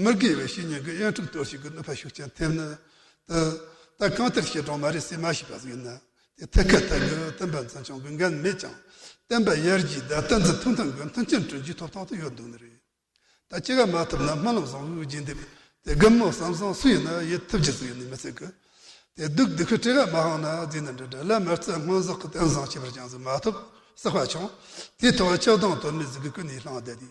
མི་དགེ་བའི་བཤེས་གཉེན་གྱི་གཡོན་དྲུང་གཏོར་བྱེད་ཀྱི་ནུས་པ་ཤུགས་ཆེན་ཐེབས་ནི། ད་ད་གང་ལྟར་བྱེད་རུང་མ་རེད་ཟེར་མ་ཤེས་པ་ཟིག་ཡིན་ན། དེ་ཐད་ཀར་ཐད་ཀར་བསྟན་པ་འཛིན་སྐྱོང་གི་འགན་མེད་ཀྱང་། བསྟན་པ་ཡར་རྒྱས་དང་བསྟན་འཛིན་ཐུགས་མཐུན་གྱི་མཐུན་རྐྱེན་བསྐྲུན་རྒྱུའི་ཐོབ་ཐང་དུ་ཡོད་འདུག་ནི་རེད། ད་ཅི་ག་མ་ཐུབ་ན་སྨོན་ལམ་བཟང་བོའི་རྗེས་འདེབས་དེ་རྒན་མོ་བསམ་བཟང་སུ་ཡིན་ན་ཡེད་ཐུབ་རྒྱུ་ཟིག་ཡིན་ནི་མི་ཚད་གི། དེ་སྡུག་སྡུག་གི་བྲེལ་བ་མ་འཕངས་ན་ཟེར་ནི་འདྲ་འདྲ། བླ་མ་རྩ་སྔོན་བསགས་ཀྱི་རྟེན་བཟང་ཁྱད་པར་ཅན་ཟིག་མ་ཐོབ་བསགས་པ་ཆུང་། དེའི་ཐོག་ཆགས་སྡང་དོན་མེད་ཟིག་གི་ཀུན་ནས་བསླངས་བསྡད་དེ།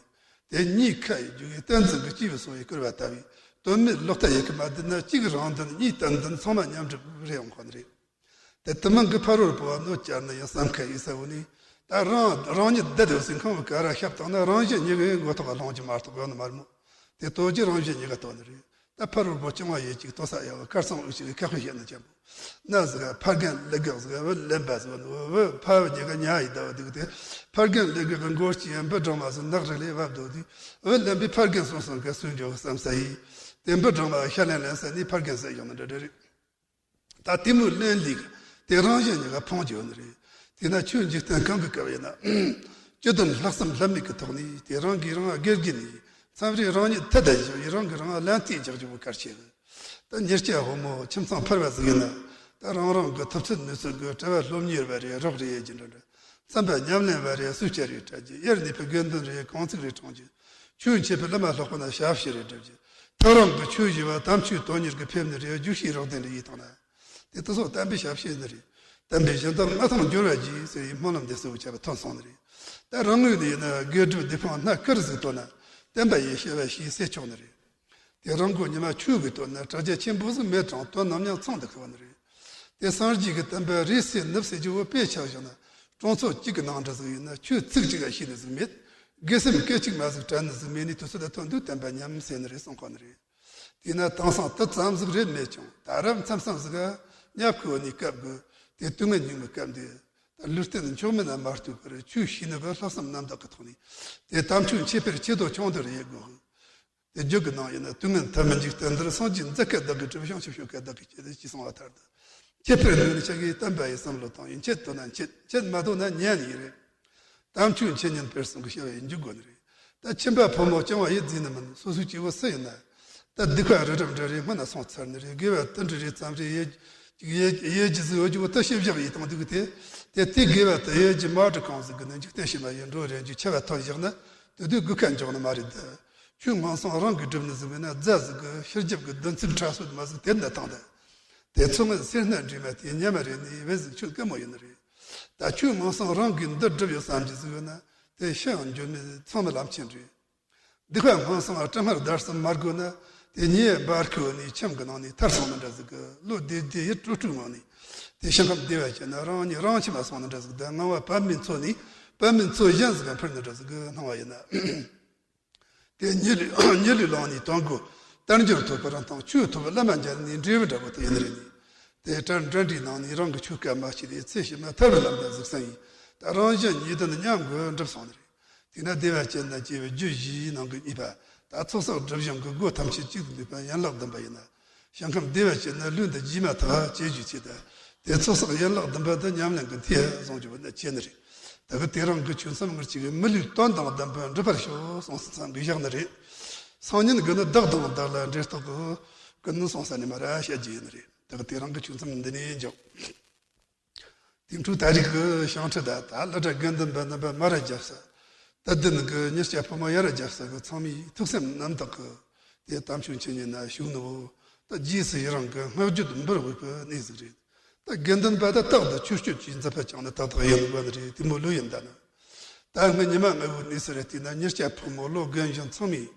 དེ་གཉིས་ཁ་ཡི་རྒྱུག་གི་བསྟན་འཛིན་གྱི་སྐྱེས་བུ་སོགས་ཡི་སྐུར་བ་ལྟ་བུའི་དོན་མེད་ལོག་ལྟ་ཡི་གེ་མ་བསྡད་ན། གཅིག་རང་དོན་གཉིས་བསྟན་དོན་ཚང་མ་མཉམ་སྒྲུབ་རེ་ཡོང་ཁོ་ནི་རེད། དེ་དུ་མིན་གྱི་ཕ་རོལ་པོ་བ་གནོད་བསྐྱལ་ནི་ཡིན་བསམ་མཁན་ཡིན་ས་བོ་ནི། ད་རང་རང་ཉིད་བདེ་བདེ་སེམས་ཁམས་ག་ར་ཤབ་བཏང་ན་རང་གཞན་གཉིས་ཀའི་མགོ་ཐོག་ལ་ལྷུང་རྒྱུ་མ་གཏོགས་ཡོད་ནི་མ་རེད་མོ། དེ་ལྟོས་རྒྱུ་རང་གཞན་གཉིས་ཀ་ལྟོས་ནི་རེད། ད་ཕ་རོལ་པོ་རྐྱང་བ་ཡེ་གཅིག་ལྟོས་ས་ཡག་གི་ཁར་སང་འུ་ཅག་གི་ཁ་དཔེ་བཤད་ན་ཅན་པོ། ན་ཟིག་ག་ཕ་རྒན་ལས་སྒེག་ཟིག་ག་བུ་ལེན་པ་ཟིག་བ་ནི་བུ་ཕ་བུ་གཉིས་ཀ་ཉ་ཡི་ཟླ་བ་འདུག་དེ། ཕ་རྒན་ལས་སྒེག་གི་མགོ་སྐྱེས་ཡང་འབུ་སྦྲང་མ་ཟིག་ནག་རི་ལས་བབ་འདུག་དེ། བུ་ལེན་པའི་ཕ་རྒན་སོང་སོང་ག་སུན་འཇོག་བསམ་ས་ཡིན། དེ་འབུ་སྦྲང་མ་ཤ་ལེན་ལེན་ས་ནི་ཕ་རྒན་ཟ་ཡོང་ནི་འདྲ་འདྲ་རེད། ད་དེ་མོ་ལེན་ལེགས་དེ་རང་གཞན་གཉིས་ཀ་ཕོངས་ཀྱི་ཡོད་ནི་རེད། དེས་ན་ཆོས་འཇིག་རྟེན་གང་གི་སྐབས་ཡིན་ན། སྤྱི་དོན་ལྷག་བསམ་ལྷད་མེད་ཀྱི་ཐོག་ནས་དེ་རང་གིས་རང་དགེ་རྒན་ནས་མཚམས་རེ་རང་ཉིད་ཐད་ལྟ་བཞག་ཡིན། རང་གིས་རང་ལན་ཐེ་རྒྱག་རྒྱུ་བོ་གལ་ཆེ་གི། ད་ཉེར་སྐྱ་ཕོ་མོ་ཁྱིམ་ཚང་ཕལ་བ་ཟིག་ཡིན་ན། ད་རང་རང་གི་ཐུབ་ཚོད་ནུས་ཚོད་ཀྱི་གྲྭ་བ་སློབ་གཉེར་བ་རེད། རོགས་རེད་ཡེད་རྒྱུ་འདྲ་འདྲ། རྩོམ་པ་ཉམས་ལེན་བ་རེད། སུས་བཅར་རེ་སྤྲད་རྒྱུ། དབྱར་གནས་པའི་དགེ་འདུན་རེད། གང་ཚིག་རེ་དྲང་རྒྱུ། ཆོས་འཆད་པའི་བླ་མ་ལྷག་པ་ན་ཞབས་ཕྱི་རེ་སྒྲུབ་རྒྱུ། ཐག་རིང་གི་ཆོས་ཞུ་བ་དམ་ཆོས་དོན་གཉེར་གྱི་ཕེབས་ནི་རེད། རྒྱུགས་ཤིག་རོགས་ལྡན་རེ་ཡིས་བཏང་ན། དེ་དུ་སོགས་བསྟན་པའི་ཞབས་ཕྱི་ནི་རེད། བསྟན་པའི་གཞི་འདང་མངའ་ཐང་འགྱུར་བ་གྱིས་ཟེར་བའི་སྨོན་ལམ་འདེབས་སྲོལ་བྱ་བ་ཐོན་སོང་ནི་རེད། ད་རང་ངོས་ནས་ཡིན་ན་དགེ་སྒྲུབ་སྡིག་སྤོང་སྣ་ཁུར་ཟིག་བཏོན་ན་བསྟན་པ་ཡི་བྱ་བ་ཞིག་སེལ་ཆོག་ནི་རེད། དེ་རང་མགོ་ཉི་མ་ཆོས་གི་དོན་ན་དྲ་རྒྱ་ཆེན་པོ་ཟིག་མེད་ཀྱང་དོན་ནམ་ཡང་ཚང་དུ་ཁེལ་བ་ནི་རེད། དེ་སངས་རྒྱས་ཀྱི་བསྟན་པ་རེད་ཟེར་ནུབ་ཟེར་རྒྱུ་བོ་དཔེ་ཆ་བཞག་ན་གྲོང་ཚོ་གཅིག་གི་ནང་འདྲ་ཟིག་ཡིན་ན་ཆོས་ཚིག་གཅིག་ལ་ཤེས་ནི་ཟིག་མེད། དགེ་སེམས་སྐད་ཅིག་མ་ཟིག་དྲན་ནི་ཟིག་མེད་ནི་དུས་ཚོད་ལ་ཐོན་དུས་བསྟན་པ་ཉམས་ཟེར་ནི་རེད་གསུང་གོ་ནི་རེད། དེས་ན་དེང་སང་དེ་ཙམ་ཟིག་རེད་མེད་ཀྱང་ད་རབས་མཚམས་མཚམས་ཟིག་ག་ཉབ་ཁུ་བ་ནས་སྐབས་དགོས་དེ་དུས་ངན་ཉུང་མི་སྐབས་འདི། ད་ལུས་རྟེན་མཆོག་མིན་ན་མ་ལྟོས་པར་ཆོས་ཤེས་ནི་གི་ལྷག་བསམ་རྣམ་དག་གི་ཐོག་ནས་དེ་དམ་ཆོས་འཆད་པར་ཆེ་དོ་ཆུང་དོ་རེ་ཡེད་དགོས། རྒྱུད་ཀྱི་ནང་ཡིན་ན། དུས་ངན་ཐ་མལ་འཇིག་རྟེན་འདིར། སངས་རྒྱས་མཛད་དཀའ་བདག་གིས་བསྒྲུབས། བྱང་ཆུབ་ཤོག་དཀའ་བདག་གིས་སྤྱད་དེ། ཅེས་གསུངས་པ་ལྟར་དུ། ཁྱད་པར་འདི་ནི་ཆ་གིས་བསྟན་པ་ཡི་བསམ་བློ་བཏང་ཡིན། ཁྱད་དོན་ན་ཁྱད། ཁྱད་མ་དོན་ན་ཉན་ཡིན་རེད། དམ་ཆོས་འཆད་ཉན་དཔེར་གསུམ་གྱིས་བཤད་པ་ཡིན་འཇུག་དགོས་ནི་རེད། ད་ཁྱིམ་པ་ཕོ་མོ་རྐྱང་བ་ཡིད་བརྫིས་ནི་མིན། སོ་སོའི་སྐྱེ་བོ་སུ་ཡིན་ན། ད་སྡིག་པ་རི་རབ་འདྲ་རེ་སྔོན་ན་སོང་ཚར་ནི་རེད། དགེ་བ་དུད་འགྲོ་རེ་ཙམ་རེ་ཡེ་ཡེ་ཡེ་རྒྱུ་ཟིག་ཡོད་རྒྱུ་བོ་ད་ཤེས་བཞག་ཡིན་བཏང་འདུག་སྟེ། དེ་དེ་དགེ་བ་དེ་ཡེ་རྒྱུ་མ་འགྲིག་གང་ཟིག་གི་ནི་འཇིག་རྟེན་ཕྱི་མ་ཡི་འགྲོ་རན་རྒྱུ་ཆེ་བ་ཐོན་བཞག་ན། དེ་དུས་དགོས་ཁ་འཇོག་ནི་མ་རེད་དེ། ཁྱོད་ངན་སོང་རང་གིས་བསྒྲུབས་ནི་ཟིག་མིན་ན། རྫ་ཟིག་གི་ཤེས་རྒྱབ་ཀྱི་རྡུལ་ཚོན་ཕྲ་སོད་མ་ཟིག་དེབ་ན་བཏང་དེ། དེ་ཚོ་ངས་སེར་སྣ་འདྲེས་མ་དེ་ཉམས་རེ་ནི་བས་ཟིག་ཁྱོད་དཀའ་མོ་ཡིན་ནི་རེད། ད་ཁྱོད་ངན་སོང་རང་གིས་འདི་བསྒྲུབས་ཡོད་བསམ་རྒྱུ་ཟིག་ཡོད་ན། དེ་ཤི་ཡང་འགྱོད་མེད་ཚང་མའི་ལམ་ཆེན་རེད། སྡིག་པ་ངན་སོང་སྤྲིན་དམར་ཟླ་གསུམ་མ་བགོས་ན། དེ་ཉེས་འབར་ཁུ་ནས་ཁྱིམ་གྱི་ནང་ནས་ཐར་སོང་ནི་འདྲ་ཟིག་གི། ལོ་སྡེ་སྡེ་ཡི་སྤྲོ་སྤྲོའི་ངང་ནས། དེ་ཞིང་ཁམས་བདེ་བ་ཅན་ན་རང་ཉིད་རང་ཁྱིམ་ལ་སོང་ནི་འདྲ་ཟིག། དེ་ངང་བ་བབ་མེད་མཚོ་ནས་བབ་མེད་མཚོ་གཞན་ཟིག་ག་འཕུར་ནི་འདྲ་ཟིག་གི་སྣང་བ་ཡིན་ན། དེ་ཉེ་ལུས་ཉེ་ལུས་ལངས་ནས་དོན་གོ། དལ་འབྱོར་ཐོབ་པར་རང་དང་ཆོས་ཐོབ་བླ་མ་མཇལ་ནས་འབྲས་བུ་འདྲ་བོ་དེ་ཡིན་རེད་ནི། དེ་ལྟར་འདྲ་འདྲའི་ནང་ནས་རང་གི་ཆོས་སྐལ་མ་སྐྱེས་ཏེ། ཚེ་ཕྱི་མ་ཐར་བའི་ལམ་དུ་གཟིགས་སེམས་ཡིན། ད་རང་གཞན་གཉིས་དོན་མཉམ་དགོས་འགྲུབ་སོང་ནི་རེད། དེས་ན་བདེ་བ་ཅན་དང་སྐྱེ་བའི་རྒྱུ་བཞིའི་ནང་གི་གཉིས་པ། ད་ཚོགས་བསགས་སྒྲིབ་སྦྱང་གི་སྒོ་ཐམས་ཅད་གཅིག་ཏུ་འདུས་པ་ཡན་ལག་བདུན་པ་ཡིན་ན། ཞིང་ཁམས་བདེ་བ་ཅན་ན་ལུས་འདི་རྗེས་མ་ཐག་བཅད་རྒྱུའི་ཆེད་དུ། དེ་ཚོགས་བསགས་ཡན་ལག་བདུན་པ་འདི་ཉམས་ལེན་གྱི་མཐའ་བཟུང་རྒྱུ་བོ་ནི་བྱེད་ནི་རེད། ད་གི་དེ་རིང་གི་ཆོས་མཚམས་ངར་གཅིག་གི་མི་ལུས་དོན་དང་ལྡན་པར་འགྲུབ་པར་ཤོག་གསུངས་སེ་མཚམས་ཀྱི་བཞག་ནི་རེད། སང་ཉིན་གི་ནི་བདག་དང་བདག་ལ་འབྲེལ་ཐོག་གི་ཀུན་སློང་གསུངས་ས་ནས་མར་བཤད་རྒྱུ་ཡིན་ནི་རེད། ད་གི་དེ་རིང་གི་ཆོས་མཚམས་འདི་ནས་འཇོག་དེ་འཕྲོས་ད་རེས་ཀྱི་ཞིང་ཁྲིད་ད་ལྟ་སློབ་གྲྭ་དགེ་འདུན་པ་རྣམ་པ་མར་རྒྱབ་ས། དད་ལྡན་གྱི་གཉེར་སྐྱ་ཕོ་མོ་ཡར་རྒྱབ་ས་གི་ཚང་མའི་ཐུགས་སེམས་རྣམ་དག་གི་དེ་དམ་ཆོས་འཆད་ཉན་ན་ཞུགས་ནོ། ད་རྗེས་སུ་ཡི་རང་གི་བསྔགས་བརྗོད་འབུལ་འོས་པའི་གནས་ཟིག་རེད། ད་དགེ་འདུན་པ་ད་རྟག་ཏུ་ཆོས་སྤྱོད་ཀྱི་མཛད་པ་བསྐྱངས་ནས་ཏག་ཏག་ཡིན་དགོས་ནི་རེད། དེ་མོ་ལོས་ཡིན་ད་ནི། ད་སྔ་ཉི་མ་སྔ་བོའི་གནས་ཚུལ་རེད། དེས་ན་གཉེར་སྐྱ་ཕོ་མོ་ལོ་རྒན་གཞོན་ཚང་མས་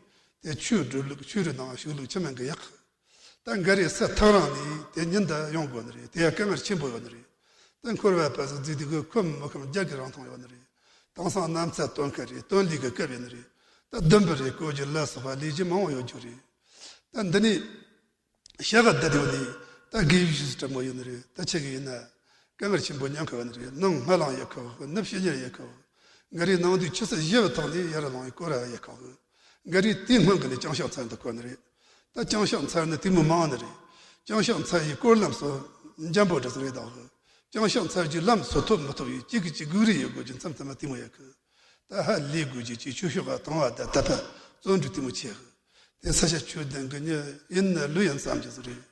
དེ་ཆོས་སྒྲུབ་ལུགས་ཆོས་རེ་དང་ཞུགས་ལུགས་ཆི་མིན་གི་ཡག་ད་འགའ་རེ་སུ་ཐག་རིང་ནས་དེ་ཉིན་དུ་ཡོང་དགོས་ནི་རེད། དེ་ཡང་དཀའ་ངལ་ཆེན་པོ་ཡོད་ནི་རེད། ད་འཁོར་བ་པ་ཟིག་བརྫིས་དུས་ཀྱི་ཁོམ་མི་ཁོམ་རྒྱག་གི་རང་མཐོང་ཡོད་ནི་རེད། དེང་སང་ནམ་ཚ་སྟོན་ཁ་རེད། སྟོན་ལས་ཀྱི་སྐབས་ཡིན་ནི་རེད། ད་ལྡུམ་བུ་རེད། བཀོལ་རྒྱུ་ལ་སོགས་པ་ལས་རྒྱུ་མང་བོ་ཡོད་རྒྱུ་རེད། ད་འདི་ནས་བྱ་བ་བསྡད་ཡོད་ནི་ད་དགེ་བའི་བཤེས་སྤྲང་མོ་ཡོད་ནི་རེད། ད་ཆེ་གི་ཡིན་ན་དཀའ་ངལ་ཆེན་པོ་མྱངས་ཁ་ཡོད་ནི་རེད། ནང་སྔ་ལངས་ཡེ་ཁག་གི། ནུབ་ཕྱི་ཉལ་ཡེ་ཁག་གི། འགའ་རེ་ནང་དུས་ཆུ་ཚོད་བཞི་བའི་ཐོག་ནས་ཡར་ལངས་ཡེ་སྐོར་ར་ཡེ་ཁག་གི། འགའ་རེ་དེའི་སྔོན་གི་ནས་ལྕང་ཤོག་འཚལ་འདུག་གོ་ནི་རེད། ད་ལྕང་ཤོག་འཚལ་ནི་དེ་མོ་མང་ནི་རེད། ལྕང་ཤོག་འཚལ་ཡི་སྐོར་ལམ་སོ་འཇམ་པོ་འདྲ་ཟིག་རེད་ད་གི། ལྕང་ཤོག་འཚལ་རྒྱུའི་ལམ་སོ་ཐོབ་མི་ཐོབ་ཡི་གཅིག་གིས་གཅིག་སྒུག་རེ་ཡོད་དགོས་ཀྱི་མཚམས་མཚམས་མ་དེ་མོ་ཡོད་གི། ད་ཧ་ལས་དགོས་ཀྱི་ཅིག་ཆོས་ཕྱོགས་ལ་དང་བ་ད་དད་པ་བརྩོན་འགྲུས་དེ་མོ་ཆེ་གི། དེ་ས་ཆ་ཆོས་ལྡན་གི་མྱི་ཡིན་ན་ལོས་ཡིན་བསམ་རྒྱུ་ཟིག་རེད།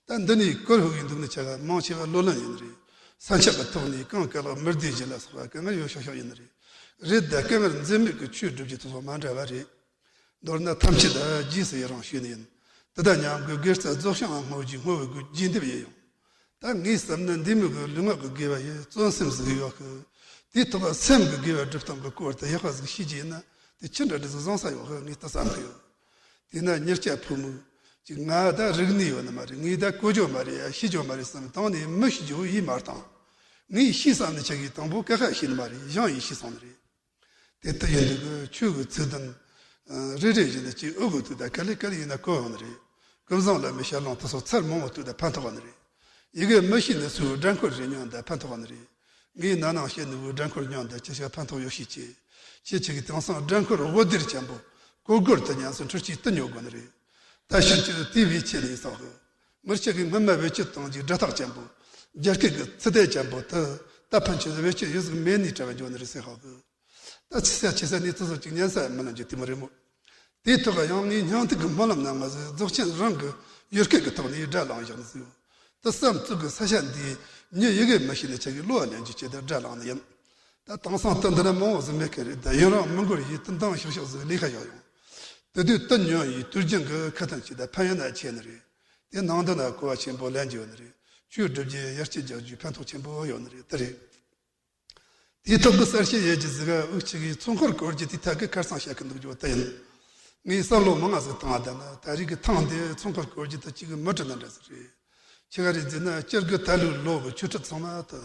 ད་འདི་ནས་སྐོར་ཧུག་གི་འདུག་ནི་ཆ་ག་མང་ཆེ་བ་བློ་ལམ་ཡིན་ནི་རེད། ས་ཆ་གི་ཐོག་ནས་གང་ག་ལག་མི་བདེ་རྒྱུ་ལ་སོགས་པ་དཀའ་ངལ་ཡོད་ཤག་ཤག་ཡིན་ནི་རེད། རེད། ད་དཀའ་ངལ་འཛེམ་མེད་ཀྱི་ཆོས་སྒྲུབ་རྒྱུ་དེ་ཚོ་མ་འདྲ་བ་རེད། མདོར་ན་ཐམས་ཅད་ད་རྗེས་སུ་ཡི་རང་ཞུས་ནི་ཡིན། དེ་དག་མཉམ་གྱི་དགེ་རྩ་རྫོགས་བྱང་བསྔོ་རྒྱུའི་བསྔོ་བའི་དགོས་རྒྱས་འདེབས་ཡིན་ཡང་། ད་ངས་བསམ་ན་འདི་མོ་གི་ལུས་ངག་གི་དགེ་བ་ཡི་བརྩོན་སེམས་ཟིག་ཡོད་གི། དེའི་ཐོག་ག་སེམས་ཀྱི་དགེ་བ་སྒྲུབ་སྟངས་ཀྱི་སྐོར་དུ་ཡག་པ་ཟིག་ཤེས་ཀྱི་ཡིན་ན། དེ་ཅི་འདྲ་འདྲ་ཟིག་བཟང་ས་ཡོད་གི་ངས་ད་བསམ་གི་ཡོད། དེས་ན་གཉེར་སྐྱ་ཕོ་མོ་ཅིག་ང་ད་རིག་གནས་ཡོད་ནི་མ་རེད། ངས་ད་གོ་རྒྱུ་མ་རེད་ཡ། ཤེས་རྒྱུ་མ་རེད་བསམ་དང་ནས་མི་ཤེས་རྒྱུ་ཡིས་མ་བཏང་། ངས་ཤེས་བསམ་ནི་ཆ་གིས་དང་པོ་ཀ་ཁ་ཤེས་ནི་མ་རེད། གཞང་ཡིས་ཤེས་སོང་ནི་རེད། དེ་ལྟ་ཡིན་དུས་ཀྱི་ཆོས་ཀྱི་ཚིག་དོན་རེ་རེ་བཞིན་དུ་ཅིག་ཨུ་གུ་ཐུག་ད་ག་ལེ་ག་ལེ་ཡིན་ན་གོ་འོང་ནི་རེད། ཀུན་བཟང་བླ་མའི་ཞལ་ལུང་དེ་ཚོ་ཚར་མང་བོ་ཐུག་ད་ཕན་ཐོགས་ནི་རེད། ཡི་གེ་མི་ཤེས་ནི་ཚོའི་སྒྲ་འཁོར་རེ་ཉོན་ད་ཕན་ཐོགས་ནི་རེད། ངས་ན་ནིང་བཤད་ནི་བོའི་སྒྲ་འཁོར་ཉོན་ད་ཅི་ཞིག་ཕན་ཐོགས་ཡོད་ཤེས་ཀྱི། ཁྱེད་ཆ་གིས་དེང་སང་སྒྲ་འཁོར་དབུ་སྡེར་ཅན་པོ་གོ་སྒོར་དུ་ཉན་སོང་འཕྲུལ་ཆས་དུ་ཉོ་དགོས་ནི་རེད། ད་ཕྱིན་ཆད་དེ་བེད་སྤྱད་ནས་བསགས་གི། མི་ཆ་གིས་སྔོན་མ་བེད་སྤྱད་བཏང་རྒྱུའི་སྒྲ་ཐག་ཅན་པོ། རྒྱ་སྐད་ཀྱི་ཚིག་དེ་ཅན་པོ་དེ་ད་ཕན་ཆད་བེད་སྤྱད་ཡོད་ཟིག་མེད་ནི་གྲྭ་བ་འཇོག་ནི་རེད་ཟེར་ཧ་གི། ད་ཆེ་ས་ཆེ་ས་ནས་ཙི་ཙི་ཅིག་ཉན་ས་མི་ལ་འཇུ་དེ་མོ་རེད་མོ། དེའི་ཐོག་ག་ཡང་ངའི་སྙིང་ཐིག་གི་སྨོན་ལམ་ནང་ང་ཟིག་རྫོགས་ཆེན་རང་གི་ཡུལ་སྐད་ཀྱི་ཐོག་ནས་སྒྲ་བླངས་བཞག་ནི་ཟིག་ཡོད། དེ་བསམ་ཚུལ་གི་ས་ཆ་འདིའི་མྱི་ཡི་གེ་མི་ཤེས་ནི་ཆ་གིས་གློ་བ་ལེན་རྒྱུ་ཆེད་དུ་སྒྲ་བླངས་ནི་ཡིན། ད་དེང་སང་དེ་འདི་ན་མང་བོ་ཟིག་མེད་མཁན་རེད། ད་ཡུན་རིང་མི་འགོར་ཡིས་དེ་འདང་ཤག་ཤག་ཟིག་ལས་ཁ་བཞག་ཡོང་། དེ་དུས་དེ་ཉོན་ཡིས་དུས་རྒྱུན་གི་ཁ་ཏོན་བྱས་ད་ཕན་ཡོན་ན་ཆེ་ནི་རེད། དེ་ནང་དུ་ན་གོ་བ་ཆེན་པོ་ལེན་རྒྱུ་ཡོད་ནི་རེད། ཆོས་སྒྲུབ་རྒྱུ་ཡར་སྐྱེད་རྒྱག་རྒྱུའི་ཕན་ཐོགས་ཆེན་པོ་ཡོད་ནི་རེད། དེ་རེད། དེའི་ཐོག་གི་གསར་བཤད་ཡོད་རྒྱུ་ཟིག་ག་འུ་ཅག་གིས་ཚོགས་འཁོར་བསྐོར་རྒྱུ་དེ་ཐད་ཀའི་ཁར་སང་བཤད་གི་འདུག་རྒྱུ་དེ་ཡིན། ངས་བསམ་བློ་མང་ང་ཟིག་བཏང་བ་ད་ན་ད་རེས་ཀྱི་ཐེངས་འདི་ཚོགས་འཁོར་བསྐོར་རྒྱུ་དེ་གཅིག་གི་མི་བྲི་ན་འདྲ་ཟིག་རེད། ཆི་ག་རེད་ཟེར་ན་སྤྱིར་གི་ད་ལོའི་ལོ་གི་ཆོས་ཁྲིད་ཚང་མ་དེ་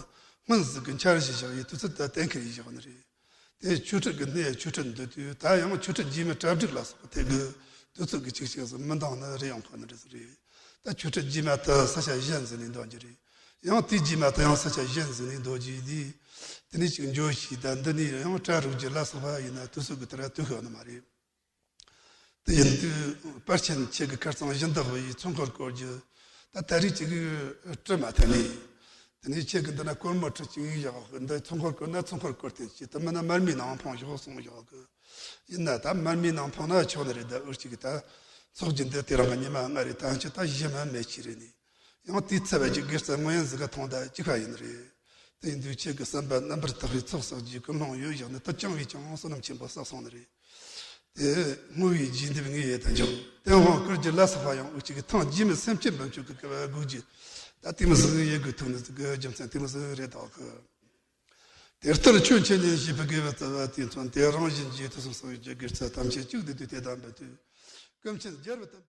སྔོན་ཟིག་གི་འཆར་གཞི་བཞག་ཡི་དུས་ཚོད་དེ་གཏན་འཁེལ་ཡི་བཞག་ནི་རེད། དེ་ཆོས་ཁྲིད་ཀྱི་གནས་ཆོས་ཁྲིད་འདི་དུས་ད་ཡང་ཆོས་ཁྲིད་རྗེས་མའི་གྲ་སྒྲིག་ལ་སོགས་པ་ཐད་ཀྱི་དུས་ཚོད་ཀྱི་ཅིག་ཅིག་ཟིག་མི་འདང་ནི་རེ་ཡང་ཁོ་ན་འདྲ་ཟིག་རེད། ད་ཆོས་ཁྲིད་རྗེས་མ་དེ་ས་ཆ་གཞན་ཟིག་ནས་འདོན་རྒྱུ་རེད། ཡང་དེའི་རྗེས་མ་དེ་ཡང་ས་ཆ་གཞན་ཟིག་ནས་འདོན་རྒྱུ་དེ། དེ་ནས་ཅིག་འགྱོ་ཤེས་ད་འདི་ནས་ཡང་གྲ་རུག་རྒྱུ་ལ་སོགས་པ་ཡིན་ན་དུས་ཚོད་ཀྱི་དེ་ར་དུས་ཤོད་ནི་མ་རེད། ད་ ཡིན་དུས་པར་ཆེན་ཁྱེད་ཀྱི་ཁར་ཚང་བཞིན་དག་བའི་ཚོན་འཁོར་བསྐོར་རྒྱུ། ད་ད་རེས་ཅིག་བྲི་མ་ཐལ་ནས། དེ་ནས་ཁྱེད་ཀྱི་འདི་ན་སྒོར་མོ་ཁྲི་གཅིག་བཞག་གི། འདི་ཚོན་འཁོར་བསྐོར་ན་ཚོན་འཁོར་བསྐོར་ཐེངས་གཅིག། དེ་མིན་ན་མར་མེའི་ནང་འཕངས་ཞོག་གསུངས་བཞག་གི། ཡིན་ན་ད་མར་མེའི་ནང་འཕངས་ན་ཆོག་ནི་རེད། ད་འུ་གཅིག་གི་ད་ཚོགས་ཀྱི་འདི་དེ་རང་གི་ཉི་མ་ལྔ་རེད། ད་ཁྱེད་ད་གཞི་མ་མེད་ཅི་རེད་ནི། ཡང་དེའི་ཚེ་བ་གི་དགེ་རྩ་སྔོན་ཡང་ཟིག་ག་མཐོང་ད་གཅིག་པ་ཡིན་ནི་རེད། དེ་ཡིན་དུས་ཁྱེད་ཀྱི་བསམ་པ་རྣམ་པར་དག་པའི་ཚོགས་བསགས་རྒྱུའི་ཀུན་སློང་ཡོད་བཞག་ནི། ད་བཅང་བའི་ཀྱང་བསོད་ནམས་ཆེན་པོ་བསགས་སོང་ནི་རེད། དེ་བསྔོ་བའི་རྒྱས་འདེབས་ངེས་ཡོད་དུ་འཇོག། དེ་འོང་བསྐུར་རྒྱུ་ལ་སོགས་པ་ཡང་འུ་གཅིག་གི་ཐེངས་རྗེས་མའི་སེམས་བསྐྱེད་འབུམ་ཆོག་གི་སྐལ་བ་དགོས་རྒྱུ། ད་དེ་མི་ཟིག་ཡེ་དགོས་ཐུག་ནི་ཟིག་གི་རྒྱུ་མཚན་དེ་མི་ཟིག་རེད་དོགས་གི། དེ་ལྟར་ཆོས་འཆད་ཉན་བྱེད་པའི་དགེ་བའི་རྩ་བ་དེས་མཚོན་ཏེ། རང་གཞན་གྱི་དུས་གསུམ་སངས་རྒྱས་ཀྱི་དགེ་རྩ་ཐམས་ཅད་གཅིག་ཏུ་བསྡུས་ཏེ་གདམས་པའི་དུས། ཀུན་མཁྱེན་རྒྱལ་བའི་བསྟན་